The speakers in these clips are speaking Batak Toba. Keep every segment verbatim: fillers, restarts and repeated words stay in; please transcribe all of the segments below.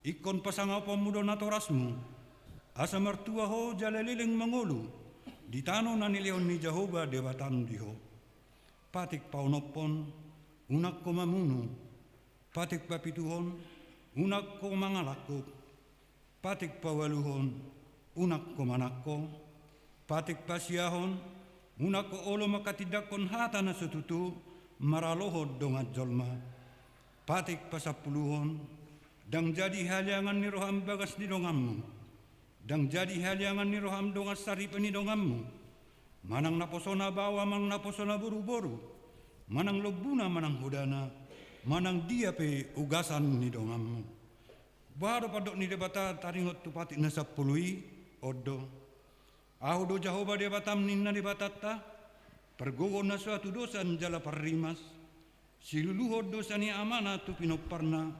Ingkon pasangaponmu do natorasmu, asa martua ho jala leleng mangolu di tano na nilehon ni Jahowa Debatam di ho. Patik paonomhon, unang ho mamunu. Patik papituhon, unang ho mangalangkup. Patik paualuhon, unang ho manangko. Patik pasiahon, unang ho olo manghatindanghon hata na so tutu maralohon dongan jolma. Patik pasampuluhon, ndang jadi haleangan ni roham bagas ni donganmu. Ndang jadi haleangan ni roham dongan saripe ni donganmu. Manang naposona baoa, manang naposona boruboru, manang lombuna, manang hodana, manang dia pe ugasan ni donganmu. Boha do pandok ni Debata taringot tu patik na sampulu i? On do: Ahu do Jahowa Debatam, ninna Debatanta, pargogo na so hatudosan jala parrimas, siluluhon dosa ni amana tu pinomparna,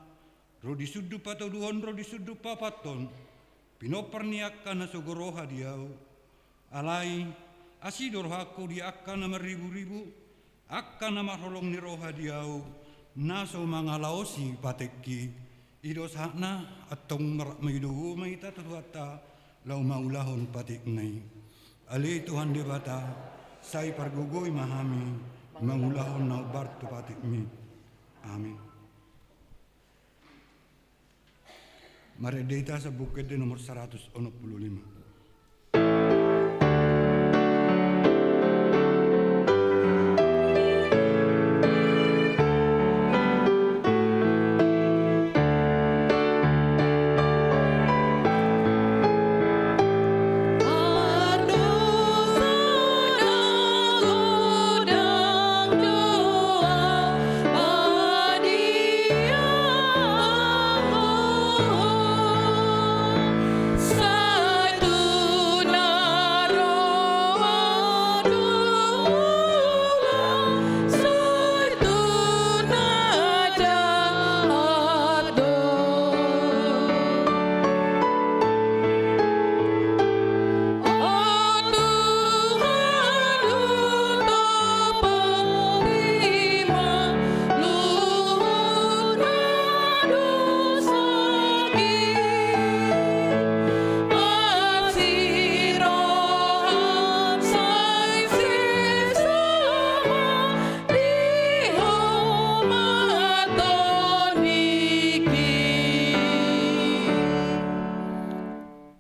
ro di sundut patoluhon ro di sundut paopathon pinompar ni angka na sogo roha di ahu. Alai asi do rohangku di angka na marriburibu, angka na marholong ni roha di ahu, na so mangalaosi patikki. I do sahatna. Antong marrap maido ma hita tu Tuhanta laho mangulahon patikna i. Ale Tuhan Debata, sai pargogoi ma hami mangulahon na hombar tu patikmi. Amin. Marende hita Sambung Ende nomor saratus onom pulu lima.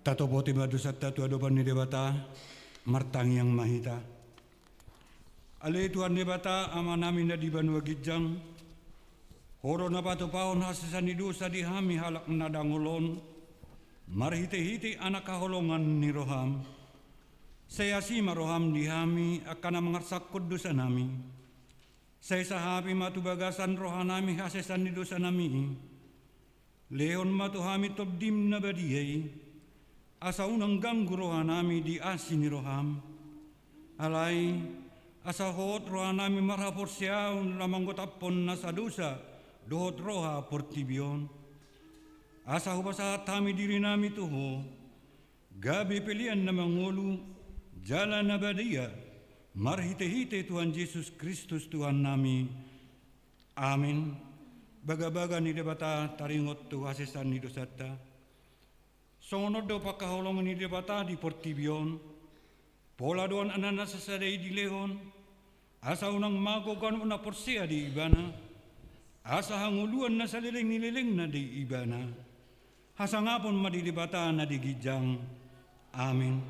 Tatopoti ma dosanta tu adopan ni Debata. Martangiang ma hita. Ale Tuhan Debata, Amanami na di banua ginjang, Ho do na patupahon hasesaan ni dosa di hami halak na dangol on, marhitehite Anak haholongan ni roham. Sai asi ma roham di hami angka na mangarsakhon dosanami. Sai sahapi ma tu bagasan rohanami hasesaan ni dosanami i. Lehon ma tu hami Tondim na badia i, asa unang ganggu rohanami di asi ni roham. Alai asa hot rohanami marhaporseaon lam manggotaphon nasa dosa dohot roha portibi on. Asa hupasahat hami dirinami tu Ho, gabe pelean na mangolu jala na badia, marhitehite Tuhan Jesus Kristus Tuhannami. Amin. Bagabaga ni Debata taringot tu hasesaan ni dosanta. Songon on do pangkaholongan ni Debata di portibi on. Pola do Anakna na sasada i dilehon, asa unang mago ganup na porsea di Ibana, asa hangoluan na saleleng ni lelengna di Ibana. Hasangapon ma di Debata na di ginjang. Amin.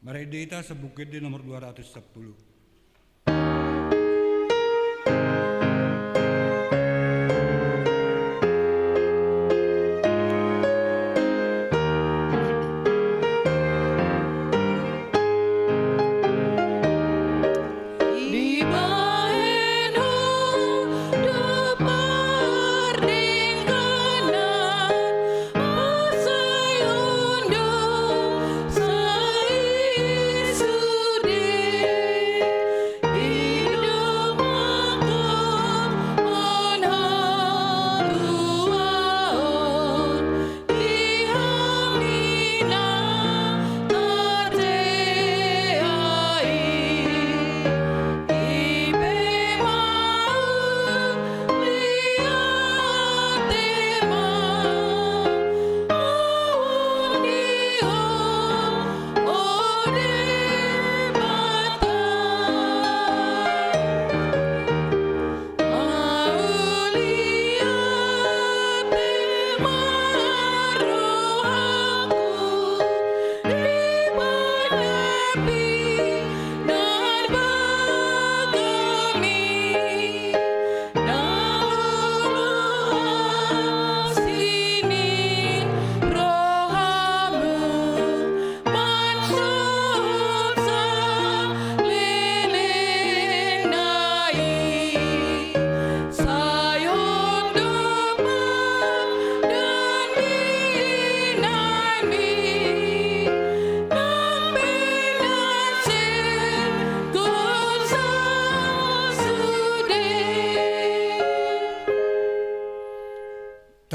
Marende hita Sambung Ende nomor dua ratus sepuluh. Dibahen Ho do pardengganan, mansai unduk sai sude.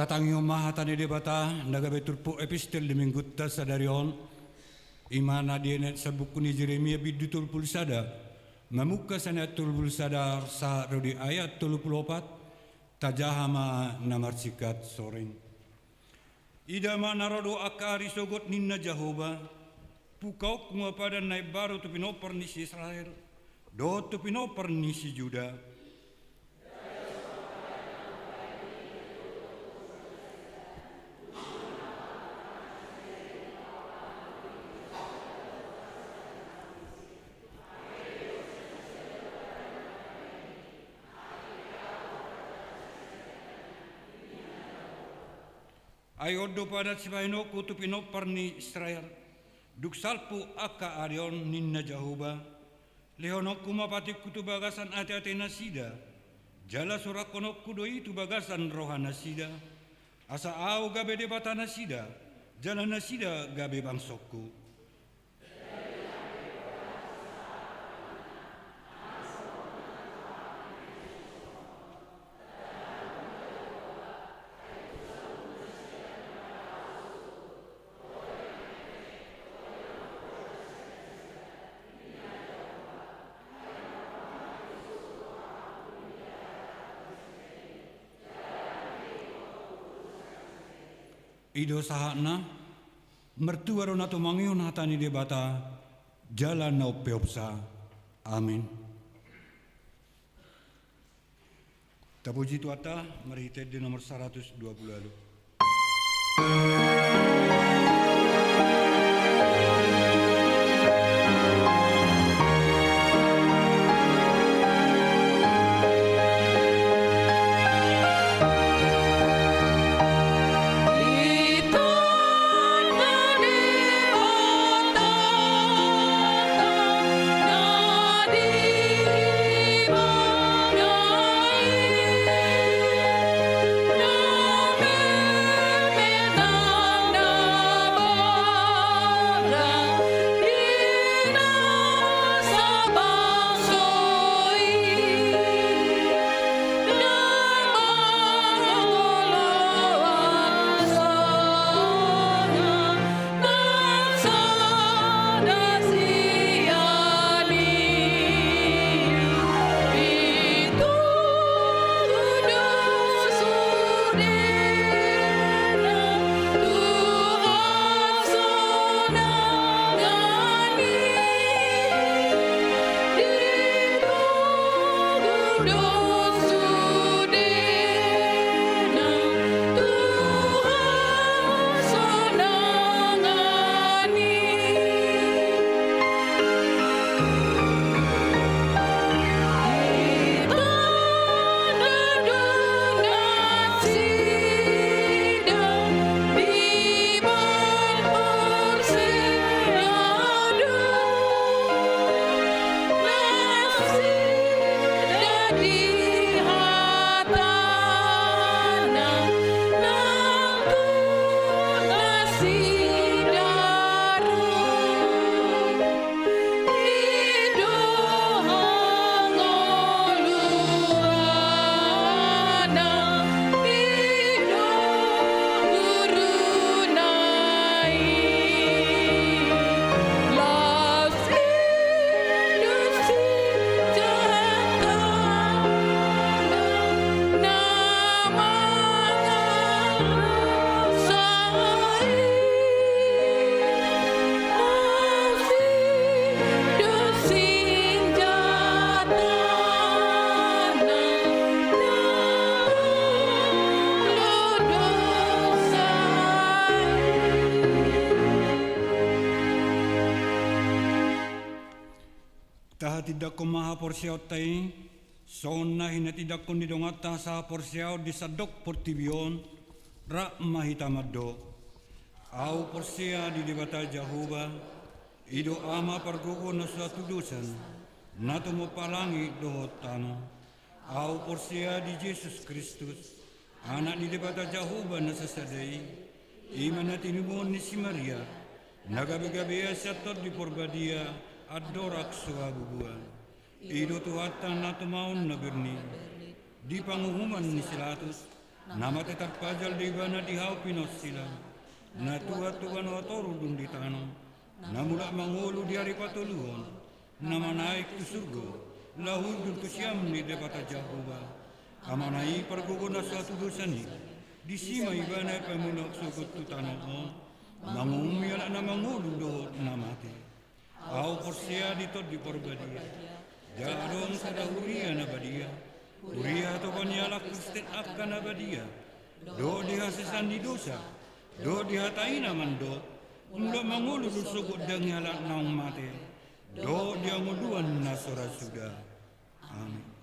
Hatangihon ma hata ni Debata na gabe turpuk epistel di Minggunta sadari on, i ma na dienet sian buku ni Jeremia bindu tolu pulu sada, mamungka sian ayat tolu pulu sada sahat ro di ayat tolu pulu opat. Tajaha ma na marsingkat soreng. Ida ma, na ro do angka ari sogot, ninna Jahowa, pungkaonku ma padan na imbaru tu pinompar ni si Israel dohot tu pinompar ni si Juda. Ai on do padan sibahenonku tu pinompar ni Israel, dung salpu angka ari on, ninna Jahowa. Lehononku ma patikku tu bagasan ateate nasida, jala surangkononku do i tu bagasan roha nasida, asa ahu gabe Debata nasida, jala nasida gabe bangsongku. I do sahatna. Martua do na tumangihon hata ni Debata jala na umpeopsa. Amin. Tapuji Tuhanta marhite ende nomor saratus dua pulu ualu. Tahatindangkon ma haporseaonta i, songon na hinatindangkon ni donganta sahaporseaon di sandok portibi on, rap ma hita mandok. Ahu porsea di Debata Jahowa, i do Ama pargogo na so hatudosan, na tumompa langit dohot tano. Ahu porsea di Jesus Kristus, Anak ni Debata Jahowa na sasada i, i ma na tinimuhon ni si Maria, na gabegabea sian Tondi Porbadia, andorang so habubuhan. I do Tuhanta na tumaon na borngin, di panguhuman ni si Pilatus, Na mate tarpajal do ibana di hau pinonsilan. Na tuat tu banua toru dung di tano. Na mulak mangolu di ari patoluhon. Na manaek tu surgo. Laho hundul tu siamun ni Debata Jahowa. Amana i pargogo na so hatudosan i. Disi ma ibana pamulak sogot tu tano on. Mangumumi halak na mangolu dohot na mate. Ahu porsea di Tondi Parbadia. Jala adong sada huria na badia. Huria hatopan ni halak Kristen angka na badia. Dohot di hasesaan ni dosa. Dohot di hata i na mandok. Mulak mangolu do sogot daging halak naung mate. Dohot di hangoluan na so ra suda. Amin.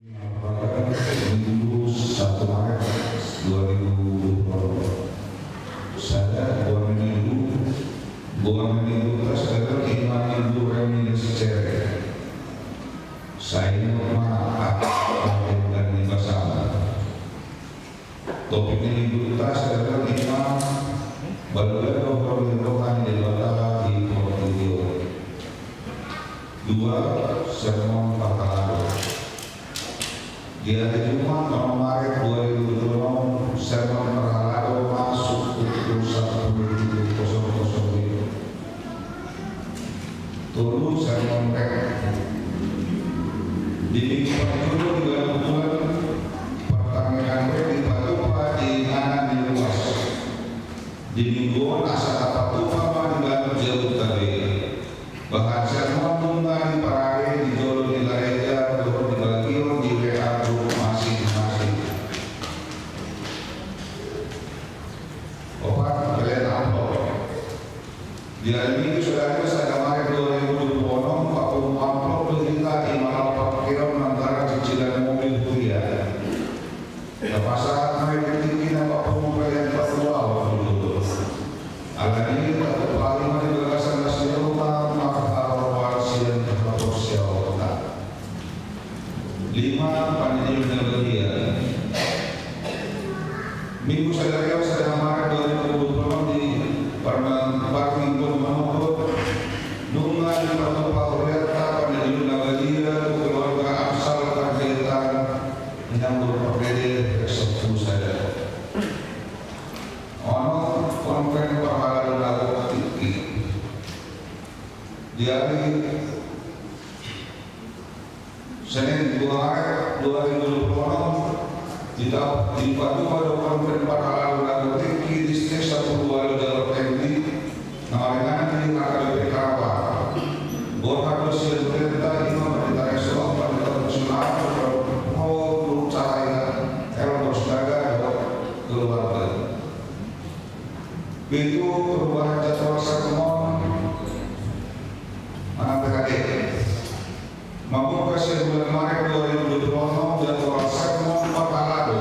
Minggu satu Maret dua ribu dua puluh. Sada, goar ni minggu, goar ni minggu tarsongon i ma minggu reminiscere. Sai ingot ma aha topik ni basana. Topik ni minggu tarsongon i ma balga dohot roha ni Debata di portibi on. Dua, sermon parhalado. Di ari Jumat onom Maret dua ribu dua puluh onom, sermon parhalado masuk pukul sapuluh tujuh kosong kosong. Tolu, sermon rek. Di minggu parjolo di ganup bulan, partangiangan rek dipatupa di inganan ni ruas. Di minggu on asa tapatupa ma di ganup jabu tabe. Bahan sermon nunga diparade di jolo ni gareja dohot di bagion di W A grup masing-masing. Opat, pelean amplop. Di ari Minggu sadari on sada Maret dua ribu dua puluh onom, papungu amplop do hita i mangalaho pangkeon manang cicilan mobil huria. Tapasahat ma i di tingki na papungu pelean patua on do. Alani i tatupa i ma di bagasan las ni roha marharoan sian haporseaonta. Lima, pandidion na badia. Minggu sadari on sada Maret dua ribu dua puluh onom di parmingguon manogot, nunga dipatupa hurianta pandidion na badia tu keluarga Amsal Panjaitan, inang dohot parbede, sampulu sada. Onom, konven parhalado na tingki. Di ari Senin dua Maret dua ribu dua puluh onom, dipatupa do konven parhalado na tingki distrik sampulu ualu Jabar Tinggi, na maringanan di H K B P Karawang. Borhat do sian hurianta i ma Pandita Resong, Pandita Fungsional, Guru Cahaya, Elder Sinaga dohot keluarga. Pitu, perubahan jadwal sermon manang P H D. Mamungka sian bulan Maret dua ribu dua puluh onom, jadwal sermon parhalado,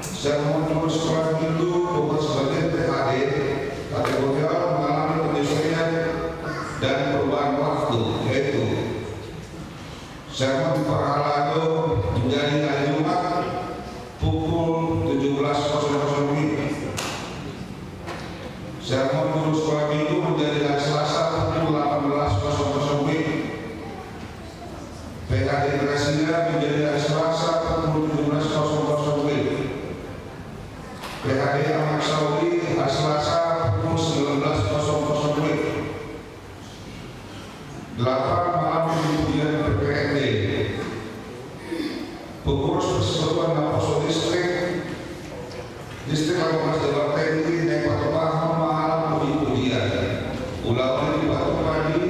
sermon guru sekolah minggu dohot sebagian P H D, kategori on mengalami penyesuaian dan perubahan waktu, yaitu sermon parhalado menjadi hari Jumat pukul tujuh belas kosong kosong W I B. Sermon guru sekolah minggu menjadi hari Selasa pukul delapan belas kosong kosong W I B. P H D Gracia menjadi hari Selasa pukul tujuh belas kosong kosong W I B. P H D Anak Sauli hari Selasa pukul sembilan belas kosong kosong W I B. Delapan, malam di pujian P P N D. Pengurus Persekutuan Naposo Distrik, Distrik Labuhan Jabar Tinggi, naeng patupahon malam di pujian. Ulaon i dipatupa di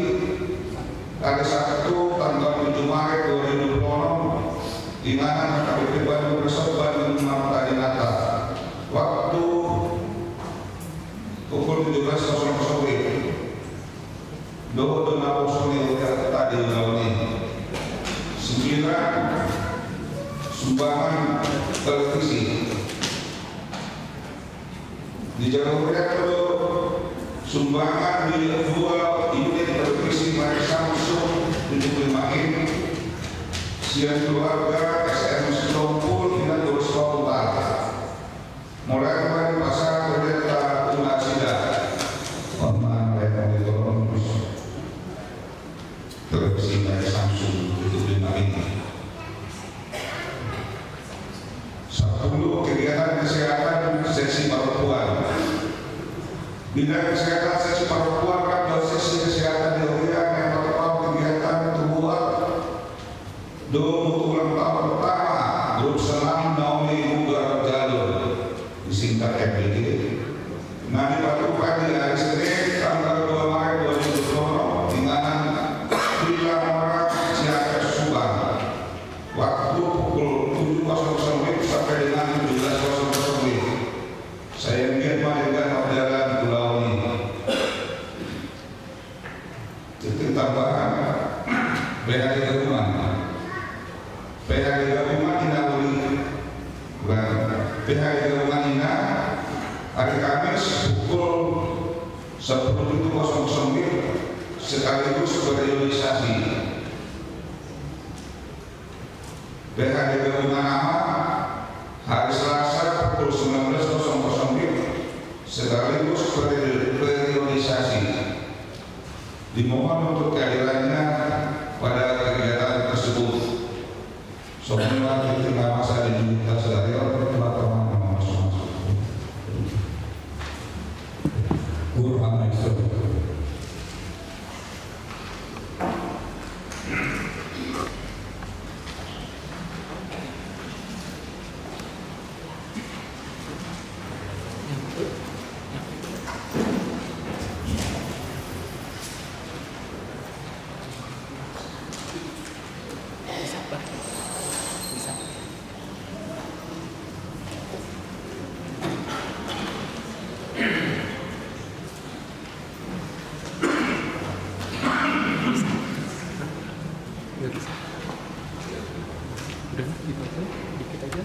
hari Sabtu tanggal tujuh Maret dua ribu dua puluh onom, di inganan H K B P Bandung Resort Bandung Marta Dinata. Waktu pukul tujuh belas kosong kosong W I B. Dohot do naposo ni hurianta di ulaon i. Sembilan, sumbangan televisi. Dijalo hurianta do sumbangan di dua unit televisi merek Samsung tujuh puluh lima inch sian keluarga S M Sitompul, Inang Dolus Pamutar. Mulai ma dipasahat hurianta tu nasida. On ma na lae monitor televisi merek Samsung tujuh puluh lima inch. Sampulu, kegiatan kesehatan seksi parompuan. Bidang kesehatan seksi parompuan, kan dua seksi kesehatan di huria, yang pertama kegiatan tubuh. Dung ulang tahun pertama, grup senam Naomi Bugar Jalur, disingkat M B G, na dipatupa di hari Senin tanggal dua Maret dua ribu dua puluh onom, di inganan Villa Mora, Ciater Subang. Waktu pukul tujuh kosong kosong W I B sampai dengan tujuh belas kosong kosong W I B. Sai anggiat ma denggan marjalan ulaon i. Titik tambahan, P H D gabungan. P H D gabungan sekaligus periodisasi. P H D P Undangan hari Selasa pukul sembilan belas kosong kosong W I B sekaligus peri-, periodisasi. Dimohon untuk kehadirannya pada kegiatan tersebut. Semua kita masa di juta sadari orang teman-teman masuk-masuk. Guru Hama Islam. Udah, dikit aja.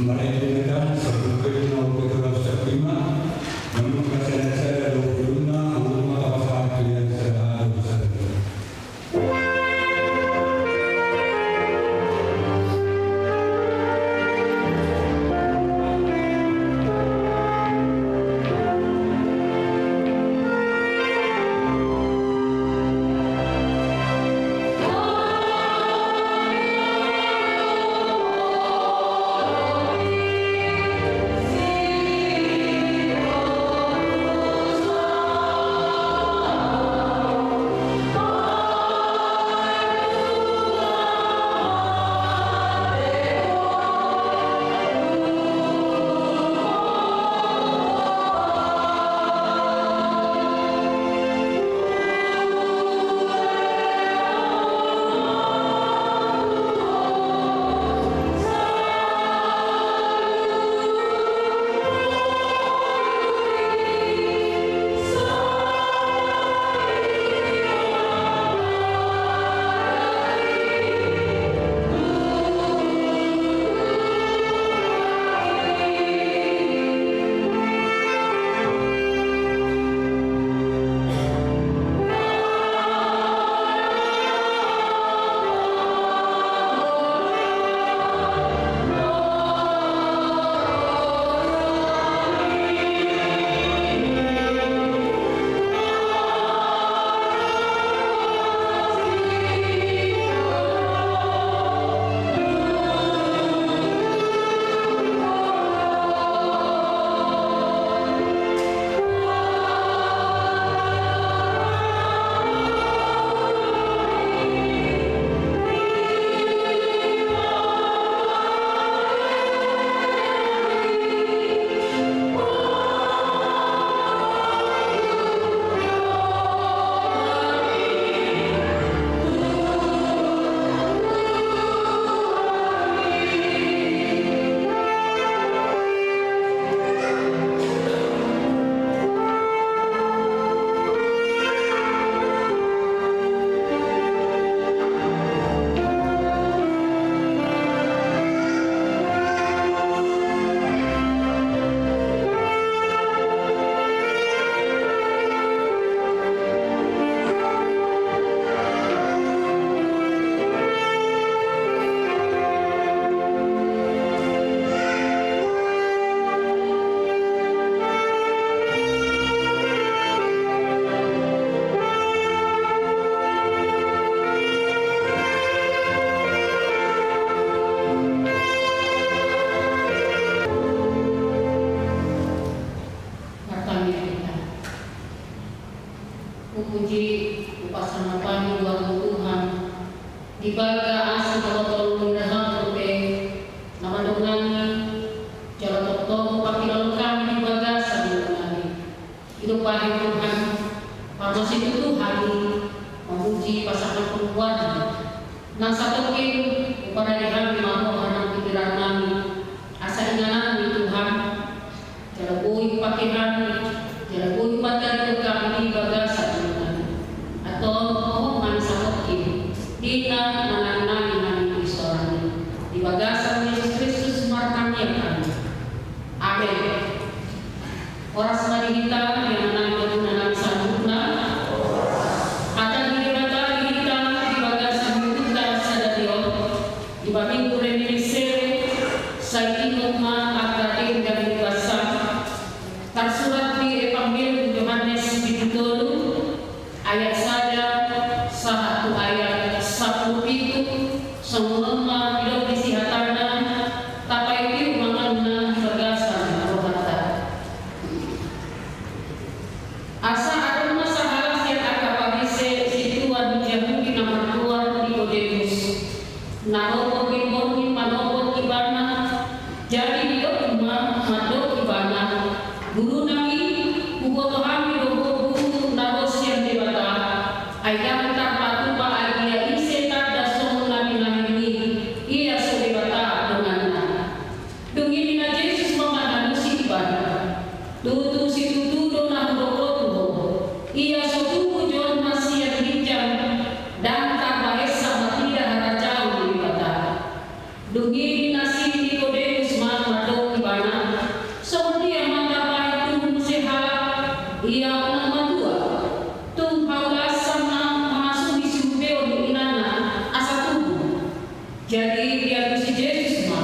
Marende ma hita, saluhutna umpet ulos sahat ma, namun kasana sada dua puluh na, umat apa sahat kalian sada dua puluh sada. Puji, hupasahat hami tu Ho Tuhan, di bagasan hahangoluan ni rohaM dope, na mandongani jala tongtong hupangkilalaon hami di bagasan ni rohaM. I do bahen Tuhan, pamasa situtu hami mamuji pasangaphon goarMu. Nang satongkin huparade hami ma roha nang pingkiran nami, asa inganan ni Tuhan, jala boi hupangke hami, jala boi huparade hami di bagasan ni roha nami. Antong, hohom hami satongkin, di na manangiang hami di sorangMi. Di bagasan Jesus Kristus martangiang hami. Amen. Horas ma di hita, di na manangiang hami saluhutna. Hata ni Debata di hita, di bagasan ngolunta sadari on, di paminggu Reminiscere, sai ingot ma angka denggan ni basa. Tarsurat di Evangelium Johannes bindu tolu, ayat sada sahat tu ayat sampulu pitu, songon on ma didok disi hatana, tapaihut ma angka na di bagasan rohanta. Asa adong ma sahalak sian angka Parise, sintua ni Jahudi na margoar Nikodemus. Na ro borngin-borngin manopot Ibana, jadi didok ma mandok Ibana, Guru nami, huboto hami do Ho Guru na ro sian Debata, ai ndang tarpatupa ai ia ise tanda songon na binahen i, ia so Debata donganna. Dung i ninna Jesus ma mangalusi Ibana, Tutu situtu do na hudok ho tu ho, ia so tubu jolma sian ginjang, ndang tarbahensa marnida harajaon ni Debata. Dung i ninna si Nikodemus ma mandok Ibana, songon dia ma tarbahen tubu muse halak, ia unang matua? Tung haulasan ma mangasuhi siubeon ni inanna asa tubu. Jadi dialusi Jesus ma,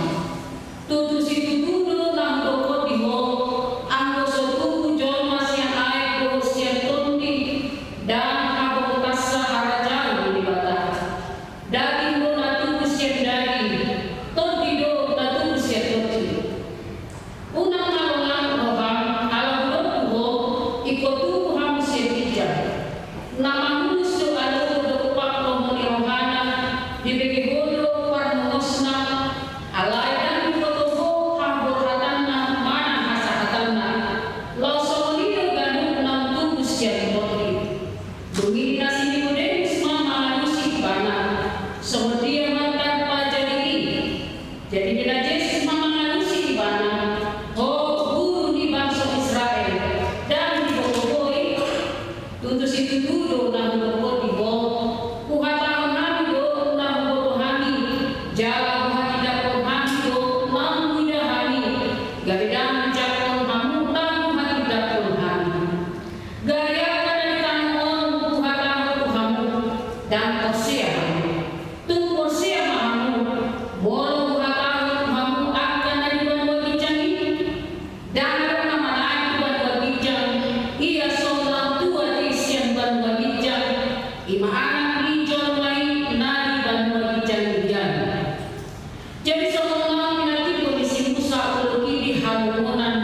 Tutu situtu do na hudok ho di ho, anggo so tubu jolma sian aek dohot sian tondi, ndang habotohonsa harajaon ni Debata. Daging do na tubu sian daging, tondi do na tubu sian tondi. Unang ma longang roham, ala hudok tu ho, ingkon tubu hamu sian ginjang. Na mangulus do alo dompak lomo ni rohana, dibege ho do parmongosna, alai ndang diboto ho haborhatanna manang hasahatanna. Laos songon i do ganup naung tubu sian tondi. Dung i ninna si Nikodemus ma mangalusi Ibana, songon dia ma tarpajadi i? Jadi ninna Jesus ma mangalusi Ibana, Ho guru ni bangso Israel, ndang diboto ho i? Tutu situtu do na hudok ho di ho, huhatahon hami do na huboto hami, jala huhatindangkon hami do na huida hami, gabe ndang dijangkon hamu na huhatindangkon hami. Gari angka na di tano on huhatahon tu hamu, ndang porsea hamu. Tung porsea ma hamu, molo huhatahon tu hamu angka na di banua ginjang i? Ndang adong na manaek tu banua ginjang, ia so na tua di sian banua ginjang, i ma Anak ni jolma i na di banua ginjang i. Jadi songon na pinantikhon ni si Musa ulaon i di hamongonan,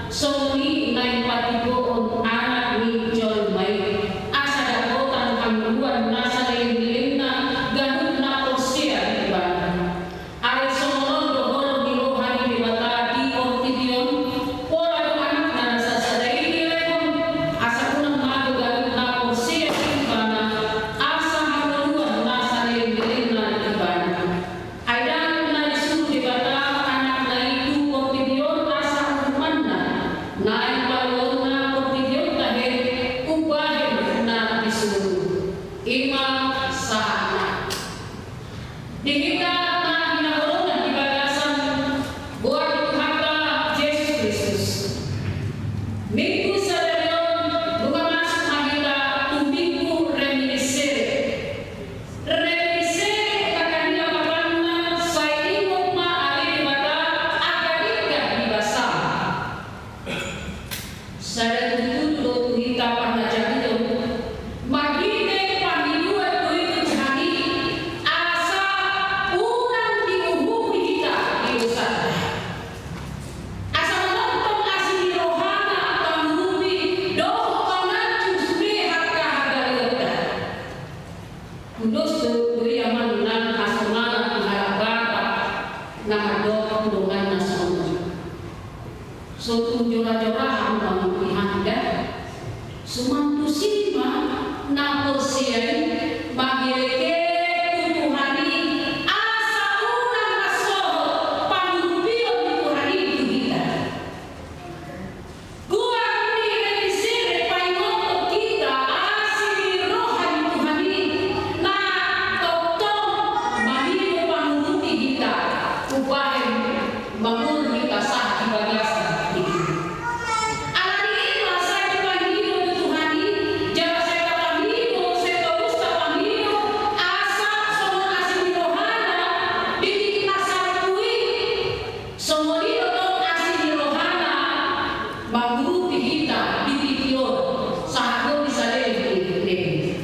songon i naeng patikhonon Anak ni jolma i, asa dapotan hangoluan na saleleng-lelengna ganup na porsea di Ibana. Ai songon on do holong ni roha ni Debata di portibi on, pola do Anakna na sasada i dilehon, asa unang mago ganup na porsea di Ibana, asa hangoluan na saleleng-lelengna di Ibana. Ai ndang na disuru Debata Anakna i tu portibi on asa urupanna, naeng paluaonna portibi on tahe umbahen na disuru. I ma sahatna. Di hita na hinaholongan di bagasan goar ni Tuhanta Jesus Kristus, Minggu sadari on nunga masuk ma hita tu Minggu Reminiscere. Reminiscere, na hata ni lapatanna sai ingot ma ale Debata angka denggan ni basa. Sada tutu do tu hita parna jabu i, marhite pangidoan do i tu Tuhan i, asa unang diuhupi hita di dosanta. Asa manongtong asi ni rohana pangurupi dohot panganju sude angka hagaleon. Jora-jora hamu mangurupi hami da. Suman tusi ma na porsea i mangelekelek tu Tuhan i, asa unang marsohot pangurupion ni Tuhan i tu hita. Goar ni Melkisedek paingothon hita asi ni roha ni Tuhan i, na tongtong mangido pangurupi hita, umbahen mangolu hita sahat di bagasan tingki i. Alani i ma sai dipangido do Tuhan i, jala sai tapangido, sai torus tapangido, asa songon asi ni rohana di tingki na salpu i, songon i do tong asi ni rohana mangurupi hita di tingki on, sahat do di saleleng ni leleng.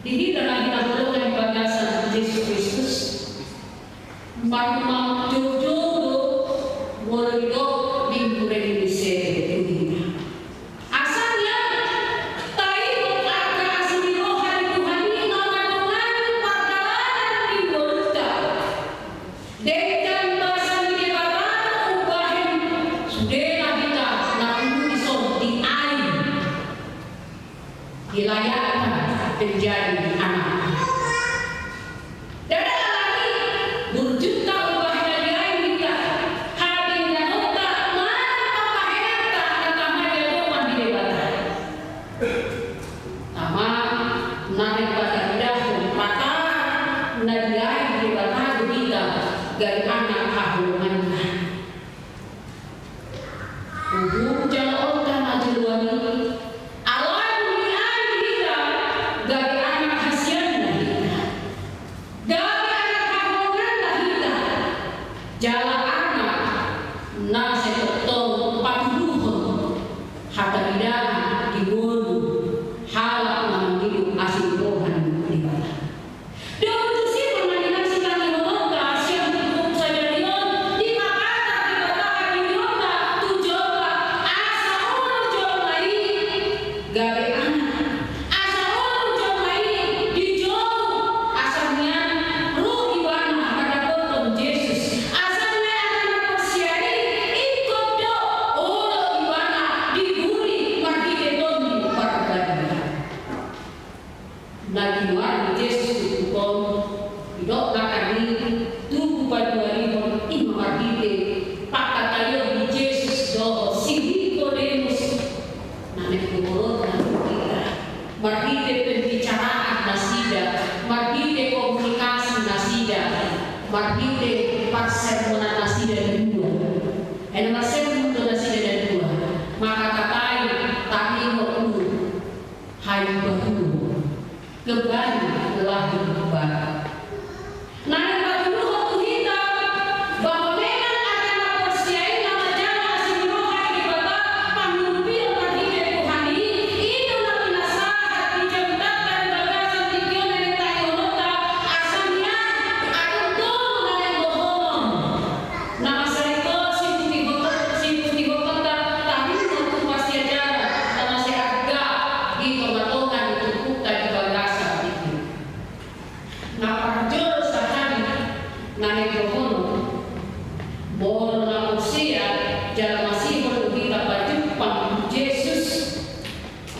Di hita na hinaholongan di bagasan Jesus Kristus, marmang joujou do molo didok Minggu Remisere tu hita. Asa nian taingot angka asi ni roha ni Tuhan i na mandongani pardalanan ni ngolunta. Denggan basa ni Debata do umbahen sudena hita na pungu dison diain. Dilayakkan menjadi anak. Ndada alani burjuta umbahen na diain hita, hadengganonta manang pambahenanta na tama di adopan ni Debata. Tama na naeng patarida hon pata na diain Debata do hita gabe anak haholonganna. Uhum jaloonta na joloan i, alai dung diain hita gabe anak hasianna hita, gabe anak haholonganna hita, jala anak na sai tongtong patuduhon hataridaan di ngolu halak na mangido asi ni roha ni Debata. Dung tusi ma na nian sitangihononta sian turpuk sadari on, dipapatar Debata hadirionna tu jolma, asa olo jolma i gabe anak, asa olo jolma i dijou, asa nian ro ibana mandapothon Jesus, asa nian angka na porsea i ingkon do olo ibana diburi marhite Tondi Parbadia. Na tinuar ni Jesus tu turpuk on, didok na kan i tubu paduarihon i ma marhite pangkataion ni Jesus dohot si Nikodemus. Na naeng dohononna tu hita marhite pembicaraan nasida, marhite komunikasi nasida, marhite parsermonan nasida di dua. Ai na marsermon do nasida na dua, mangkatatai taringot tu hahipaduon, kembali lahir baru. Na naeng patuduhon tu hita bahwa memang angka na porsea i na manjalo asi ni roha ni Debata, pangurupion marhite Tuhan i, i do na pinasahat di jamita di bagasan tingki on na naeng tangihononta, asa nian adong do na naeng dohonon. Na mansai ingkon siputihon, siputihonta taringot tu parsiajaran na mansai arga di tongatonga ni turpukta di bagasan tingki on. Na parjolo sahali na naeng dohonon, molo na porsea jala masihol do hita pajumpang tu Jesus,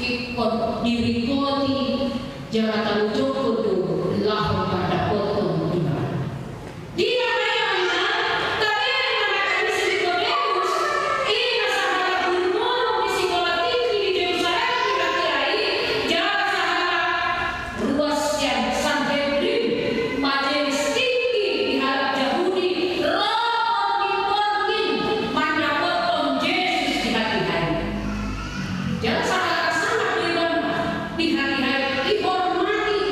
ingkon diringkoti jala talojokhon do laho mandapothon Ibana. Dia ma i, amang inang? Tabereng ma na kan i si Nikodemus, i na sahalak guru bolon di sikola tingki di Jerusalem di hatiha i, jala sahalak ruas sian Sanhedrin, majelis tinggi di halak Jahudi, ro borngin-borngin mandapothon Jesus di hatiha i. Jala sahalak sangap do ibana di hatiha i, dihormati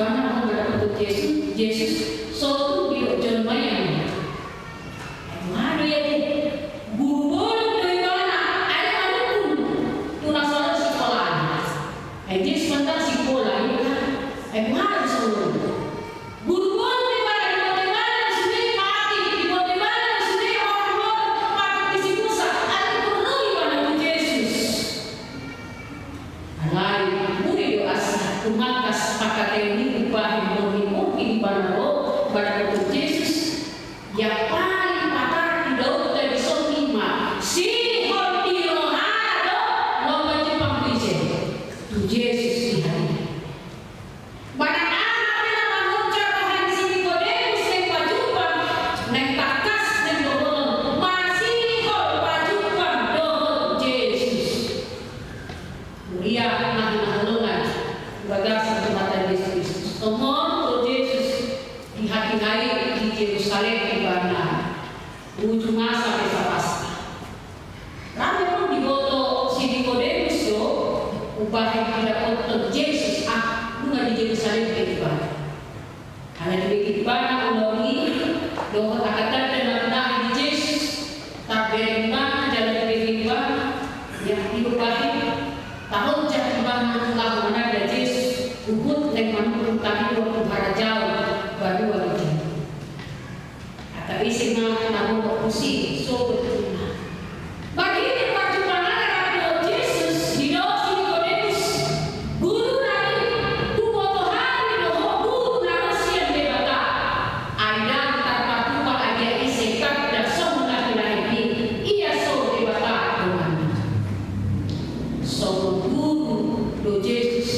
Ibana, "Ho, mandapothon Jesus, Jesus, so tung didok jolma i ahu." Ai boha do ia, ate? Guru bolon do ibana, ai manungkun tu na so ro sikolaan. Ai Jesus mandok sikola i, ai boha do songon i? Guru bolon do ibana, diboto ibana do sude mate, diboto ibana do sude horhor, patik ni si Musa, ai tung ro ibana tu Jesus. Alai mure do asa tumangkas pangkataion i, umbahen borngin-borngin ibana ro mandapothon Jesus. Ia paling patar di daunta dison i ma, sihol ni rohana do, laho pajumpang tu ise? Tu Jesus di hatiha i. Manang aha pe na mangonjar roha ni si Nikodemus naeng pajumpang, naeng tangkas naeng dohonon, masihol pajumpang dohot Jesus. Huria na hinaholongan di bagasan Tuhanta Jesus Kristus. Tongon do Jesus di hatiha i di Jerusalem ibana, uju masa Pesta Paskah. Rap do diboto si Nikodemus do, umbahen didapothon Jesus, ah, nunga di Jerusalem pe ibana. Alai dibege ibana ulaon i dohot angka tanda na binahen ni Jesus, tarbereng ibana jala dibege ibana, ia didok bahen, taonjak ibana laho mananda Jesus, huhut naeng manungkun taringot tu harajaon banua ni Jahowa. Angka ise ma na boi husi sogot ibana. Marhite parjumpanganna rap dohot Jesus, didok si Nikodemus, "Guru nami, huboto hami do ho Guru na ro sian Debata. Ai ndang tarpatupa agia ise tanda songon na binahen i, ia so Debata donganna." Songon guru do Jesus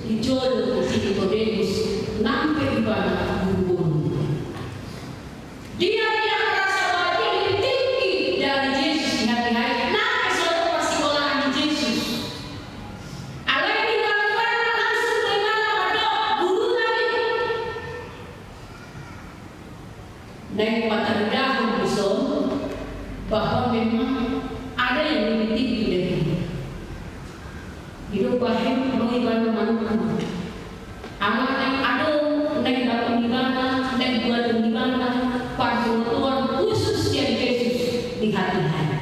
di jolo ni si Nikodemus, nang pe ibana guru bolon. Dia, dia merasa bahwa dia lebih tinggi dari Jesus di hatiha i, nang pe so ro parsikolaan ni Jesus. Alai dibege ibana langsung do ibana mandok, "Guru nami." Naeng pataridahon dison bahwa memang ada yang lebih tinggi dari dia. Didok bahen ro ibana manungkun. Alana adong naeng dapot ibana, naeng buat ibana parboruon khusus sian Jesus di hatiha i.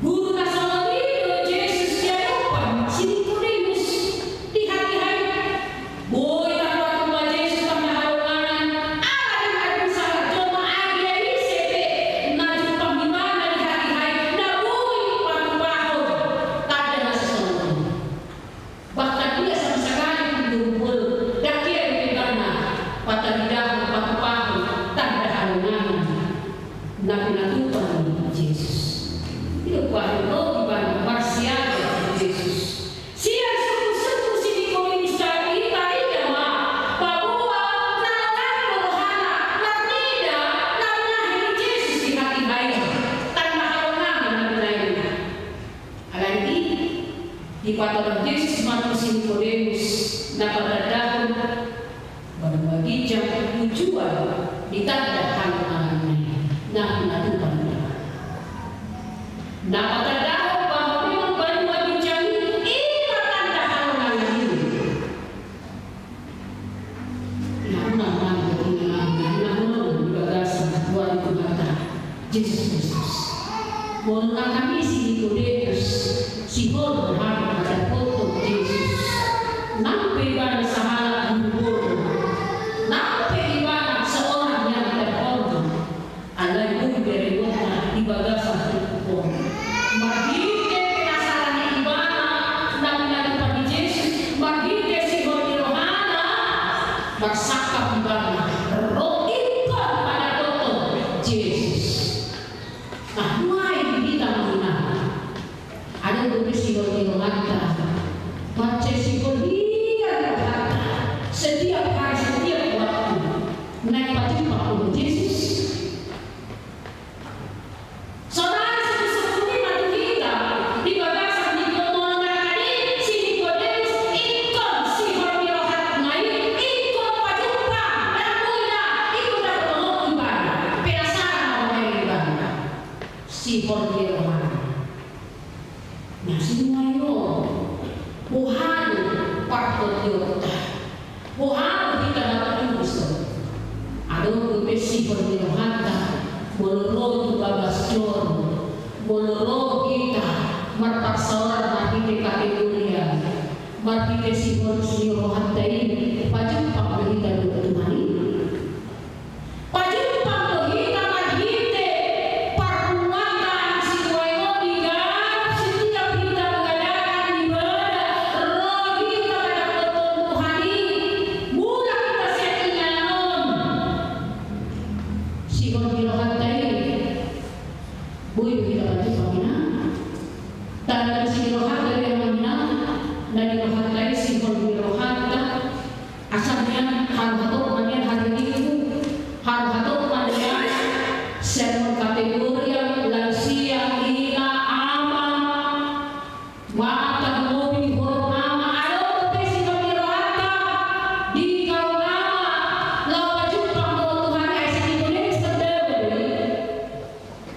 Guru na songon i do Jesus diadopan si Nikodemus di hatiha i. Boi tarpatupa Jesus tanda halongangan, ala di hatiha i sahat jolma agia ise pe na jumpang ibana di hatiha i, na boi patupahon tanda na sisongon i. Bahkan ia sama sekali pintu rumpul, ndang ia dope ibana pataridahon, patupahon tanda halongangan na pinatupa ni Jesus. Didok bahen ro ibana marsiajar tu Jesus. Sian sungkunsungkun si Nikodemus i tarida ma, paboa na longang do rohana marnida na binahen ni Jesus di hatiha i, tanda halongangan na binahen i. Alai i, dipatorang Jesus ma tu si Nikodemus na patandahon banua ginjang tujuan ni tanda halongangan i, na pinatupa ni Debata. Na patandahon bahwa memang banua ginjang i, i ma tanda halongangan i. Ia, unang nang, unang nang, unang nang, di bagasan goar ni Tuhanta Jesus Kristus. Molo nang hami si Nikodemus, sihol do hami mandapothon Jesus. Nang pe ibana sahalak guru bolon, nang pe ibana seorang yang terhormat. Alai boi berengonta di bagasan turpuk on. Marhite penasaran ni ibana na pinatupa ni Jesus, marhite sihol ni rohana, marsangkap ibana ro ingkon mandapothon Jesus. Nah, nuaeng hita ma inang. Adong dope sihol ni rohanta. Mansai sihol ni rohanta. Setiap hari, setiap waktu. Naeng pajumpang tu Jesus. Saudara, sungkunsungkun i ma tu hita di bagasan ni goar ni Tuhanta i, si Nikodemus ingkon sihol ni rohana i, ingkon pajumpang, ndang boi da ingkon dapot ibana. Penasaran ma ibana. Sihol ni rohana. Na sinuan on, boha do partondion ta? Boha Molo ro tu bagas joro, molo ro hita marparsaoran marhite kategorian, marhite sihol ni rohanta i, pajumpang do hita dohot Tuhan i. Pajumpang do hita marhite parpunguanta, simuaengon di ganup setiap hita mengadakan ibadah, ro hita mandapothon Tuhan i, mulak hita sian inganan on. Sihol ni rohanta i, boi do hita pajumpang, inang. Tanda ni sihol ni rohanta i, amang inang, na di rohanta i, sihol ni rohanta. Asa nian, haru hatop ma nian hari Minggu, haru hatop ma nian sermon kategorian, lansia, ina, ama, mata, lobi, horong ama, adong dope sihol ni rohanta di kaum ama, laho pajumpang dohot Tuhan i, ai sihol ni rohanta i.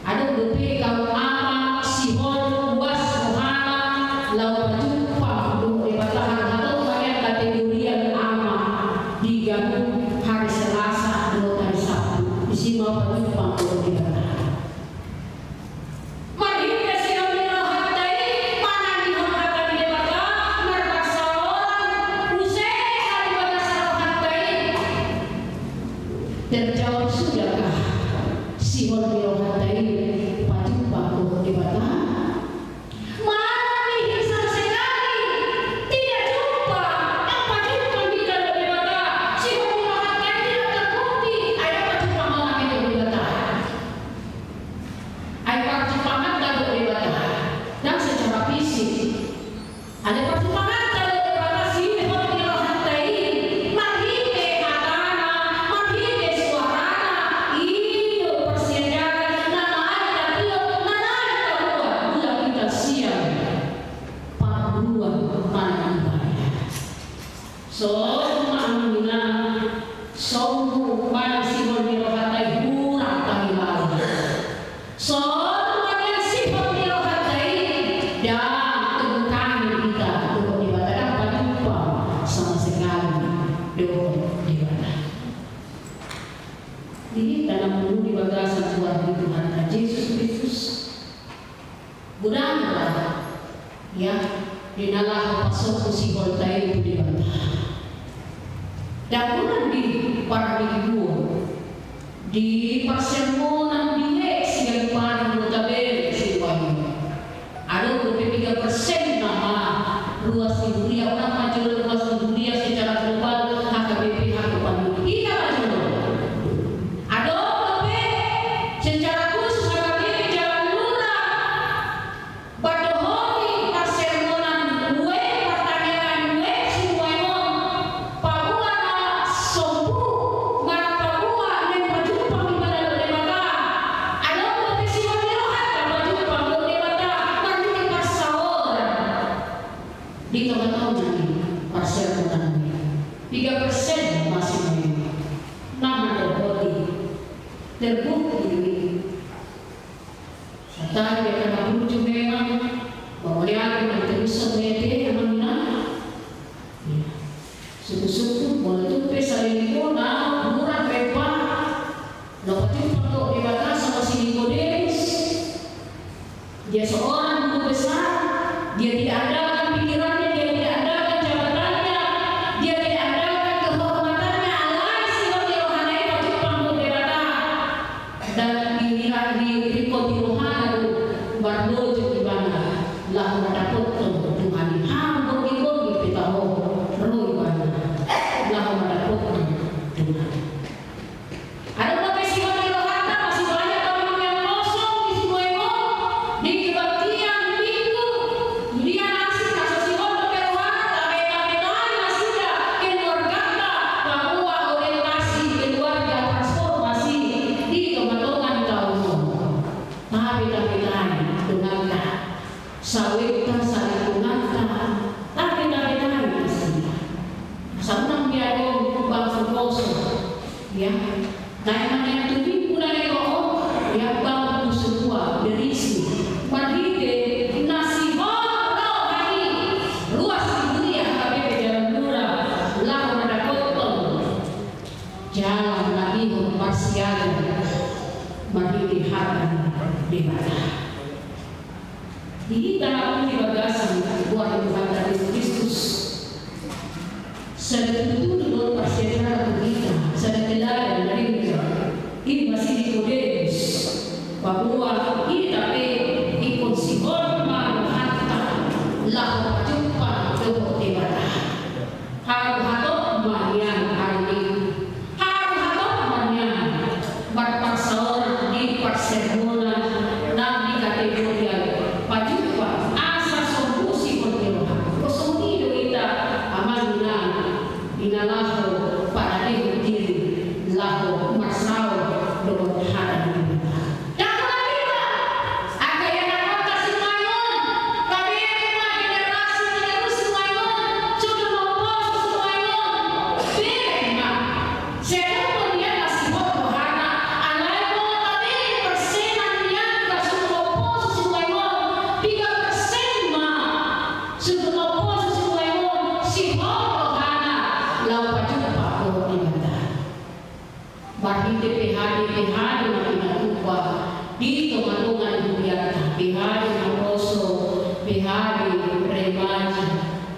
Adong dope kaum ama sihol, uas rohana laho pajumpang dohot Debata, haru hatop ma nian kategorian ama di ganup hari Selasa dohot hari Sabtu, disi ma pajumpang dohot Debata. Marhite sihol ni rohanta i, manangihon hata ni Debata, marparsaoran, muse haliluangan rohanta i. Terjawab sudahkah sihol ni rohanta i pajumpang dohot Debata? Manang nian sama sekali tidak jumpa, ndang pajumpang hita dohot Debata, sihol ni rohanta i tidak terbukti, ai ndang pajumpang hita dohot Debata. Ai parjumpanganta dohot Debata ndang secara fisik. Alai parjumpanganta dohot Debata, sihol ni rohanta i, marhite hatana, marhite suarana, i do parsiajaran na naeng tatiop, na naeng taboan, mulak hita sian parguruan manang ibadah. Songon ma, amang inang, sombu manang sihol ni rohanta i hurang tahilala. Songon ma nian sihol ni rohanta i, ndang terbukti hita dohot Debata, ndang pajumpang sama sekali dohot Debata. Di hita na mangolu di bagasan goar ni Tuhanta Jesus Kristus, godang ma, ya, di na laho pasombu siholta i tu Debata. Ndang godang di parmingguon, di parsermonan di W X siganup ari, notabene sinuan i. Adong dope piga persen nama ruas ni huria, unang ma jolo ruas ni huria secara global, H K B P, H K B P. Hita ma jolo. Adong dope secara khusus H K B P Jalan Lurah. Badohon ni parsermonan W X, partangiangan W X simuaengon, paboa na sombu, manang paboa na pajumpang ni hita dohot Debata. Adong dope sihol ni rohanta pajumpang dohot Debata marhite parsaoran di tongatonga ni parsermonan i. Piga persen masih main. Nama dohot i? Terbukti do i. Satahi angka na burju memang, mauliate ma diterushon, mete, amang inang. Iya. Sungkun-sungkun, molo tung pe saleleng on, hurang pe, Pak. Laho pajumpang dohot Debata sama si Nikodemus. Dia seorang guru besar, dia tidak andalkan pikirannya, dia tidak andalkan jabatannya, dia tidak andalkan kehormatannya, alai sihol ni rohana i pajumpang dohot Debata. Dan di, di, diringkot ni rohana do marlojo ibana. Di hita na di bagasan goar ni Tuhanta Jesus Kristus, sada tutu do parsiajaran tu hita, sada teladan na denggan, i ma si Nikodemus. Paboa hita pe ingkon sihol ma rohanta laho pajumpa dohot Debata. Haru hatop ma nian ari ni, haru hatop ma nian marparsaoran di parsermonan na di kategori pajumpa asa sombu sihol ni roha. Songon i do hita, amang inang, di na laho paradehon diri laho marsaor dohot hata ni Debata. Ndang pola beda. Angka ianakhonta sinuaeng on, gabe ma generasi penerus sinuaeng on, sude na umposo sinuaeng on. Bere ma. Sai adong do nian na sihol rohana, alai molo gabe persenan ni angka sude na umposo sinuaeng on, piga persen ma sude na umposo sinuaeng on sihol rohana laho pajumpa dohot Debata. Marhite PHD, PHD na pinatupa di tongatonga ni hurianta, PHD naposo, PHD remaja,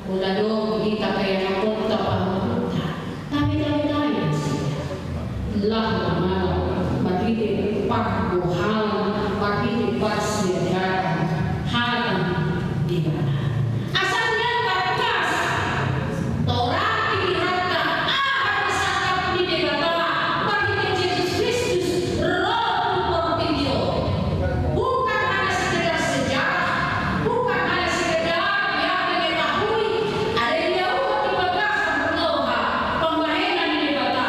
ula do hita pe ianakhonta pahompungta. Tapi, tapi, tapi, laho mangalo marhite pargohalan, marhite parsiajaran hata ni Debata. Asa nian tarkas torang di hata aha do sangkap ni Debata marhite Jesus Kristus ro tu portibi on. Bukan hanya sekedar sejarah, bukan hanya sekedar ya mengetahui, ada yang jauh di bagasan roha pambahenan ni Debata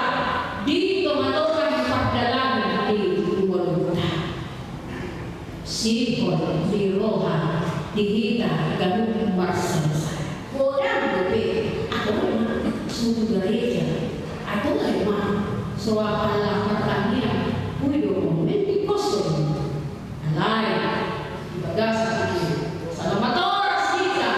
di tongatonga ni pardalanan di ngolunta. Sihol ni roha di hita ganup marsalasala. Godang dope, atau ma so tu gareja, atau ma so apala martangiang, ui do momen di kosong. Alai di bagasan i, salama toras hita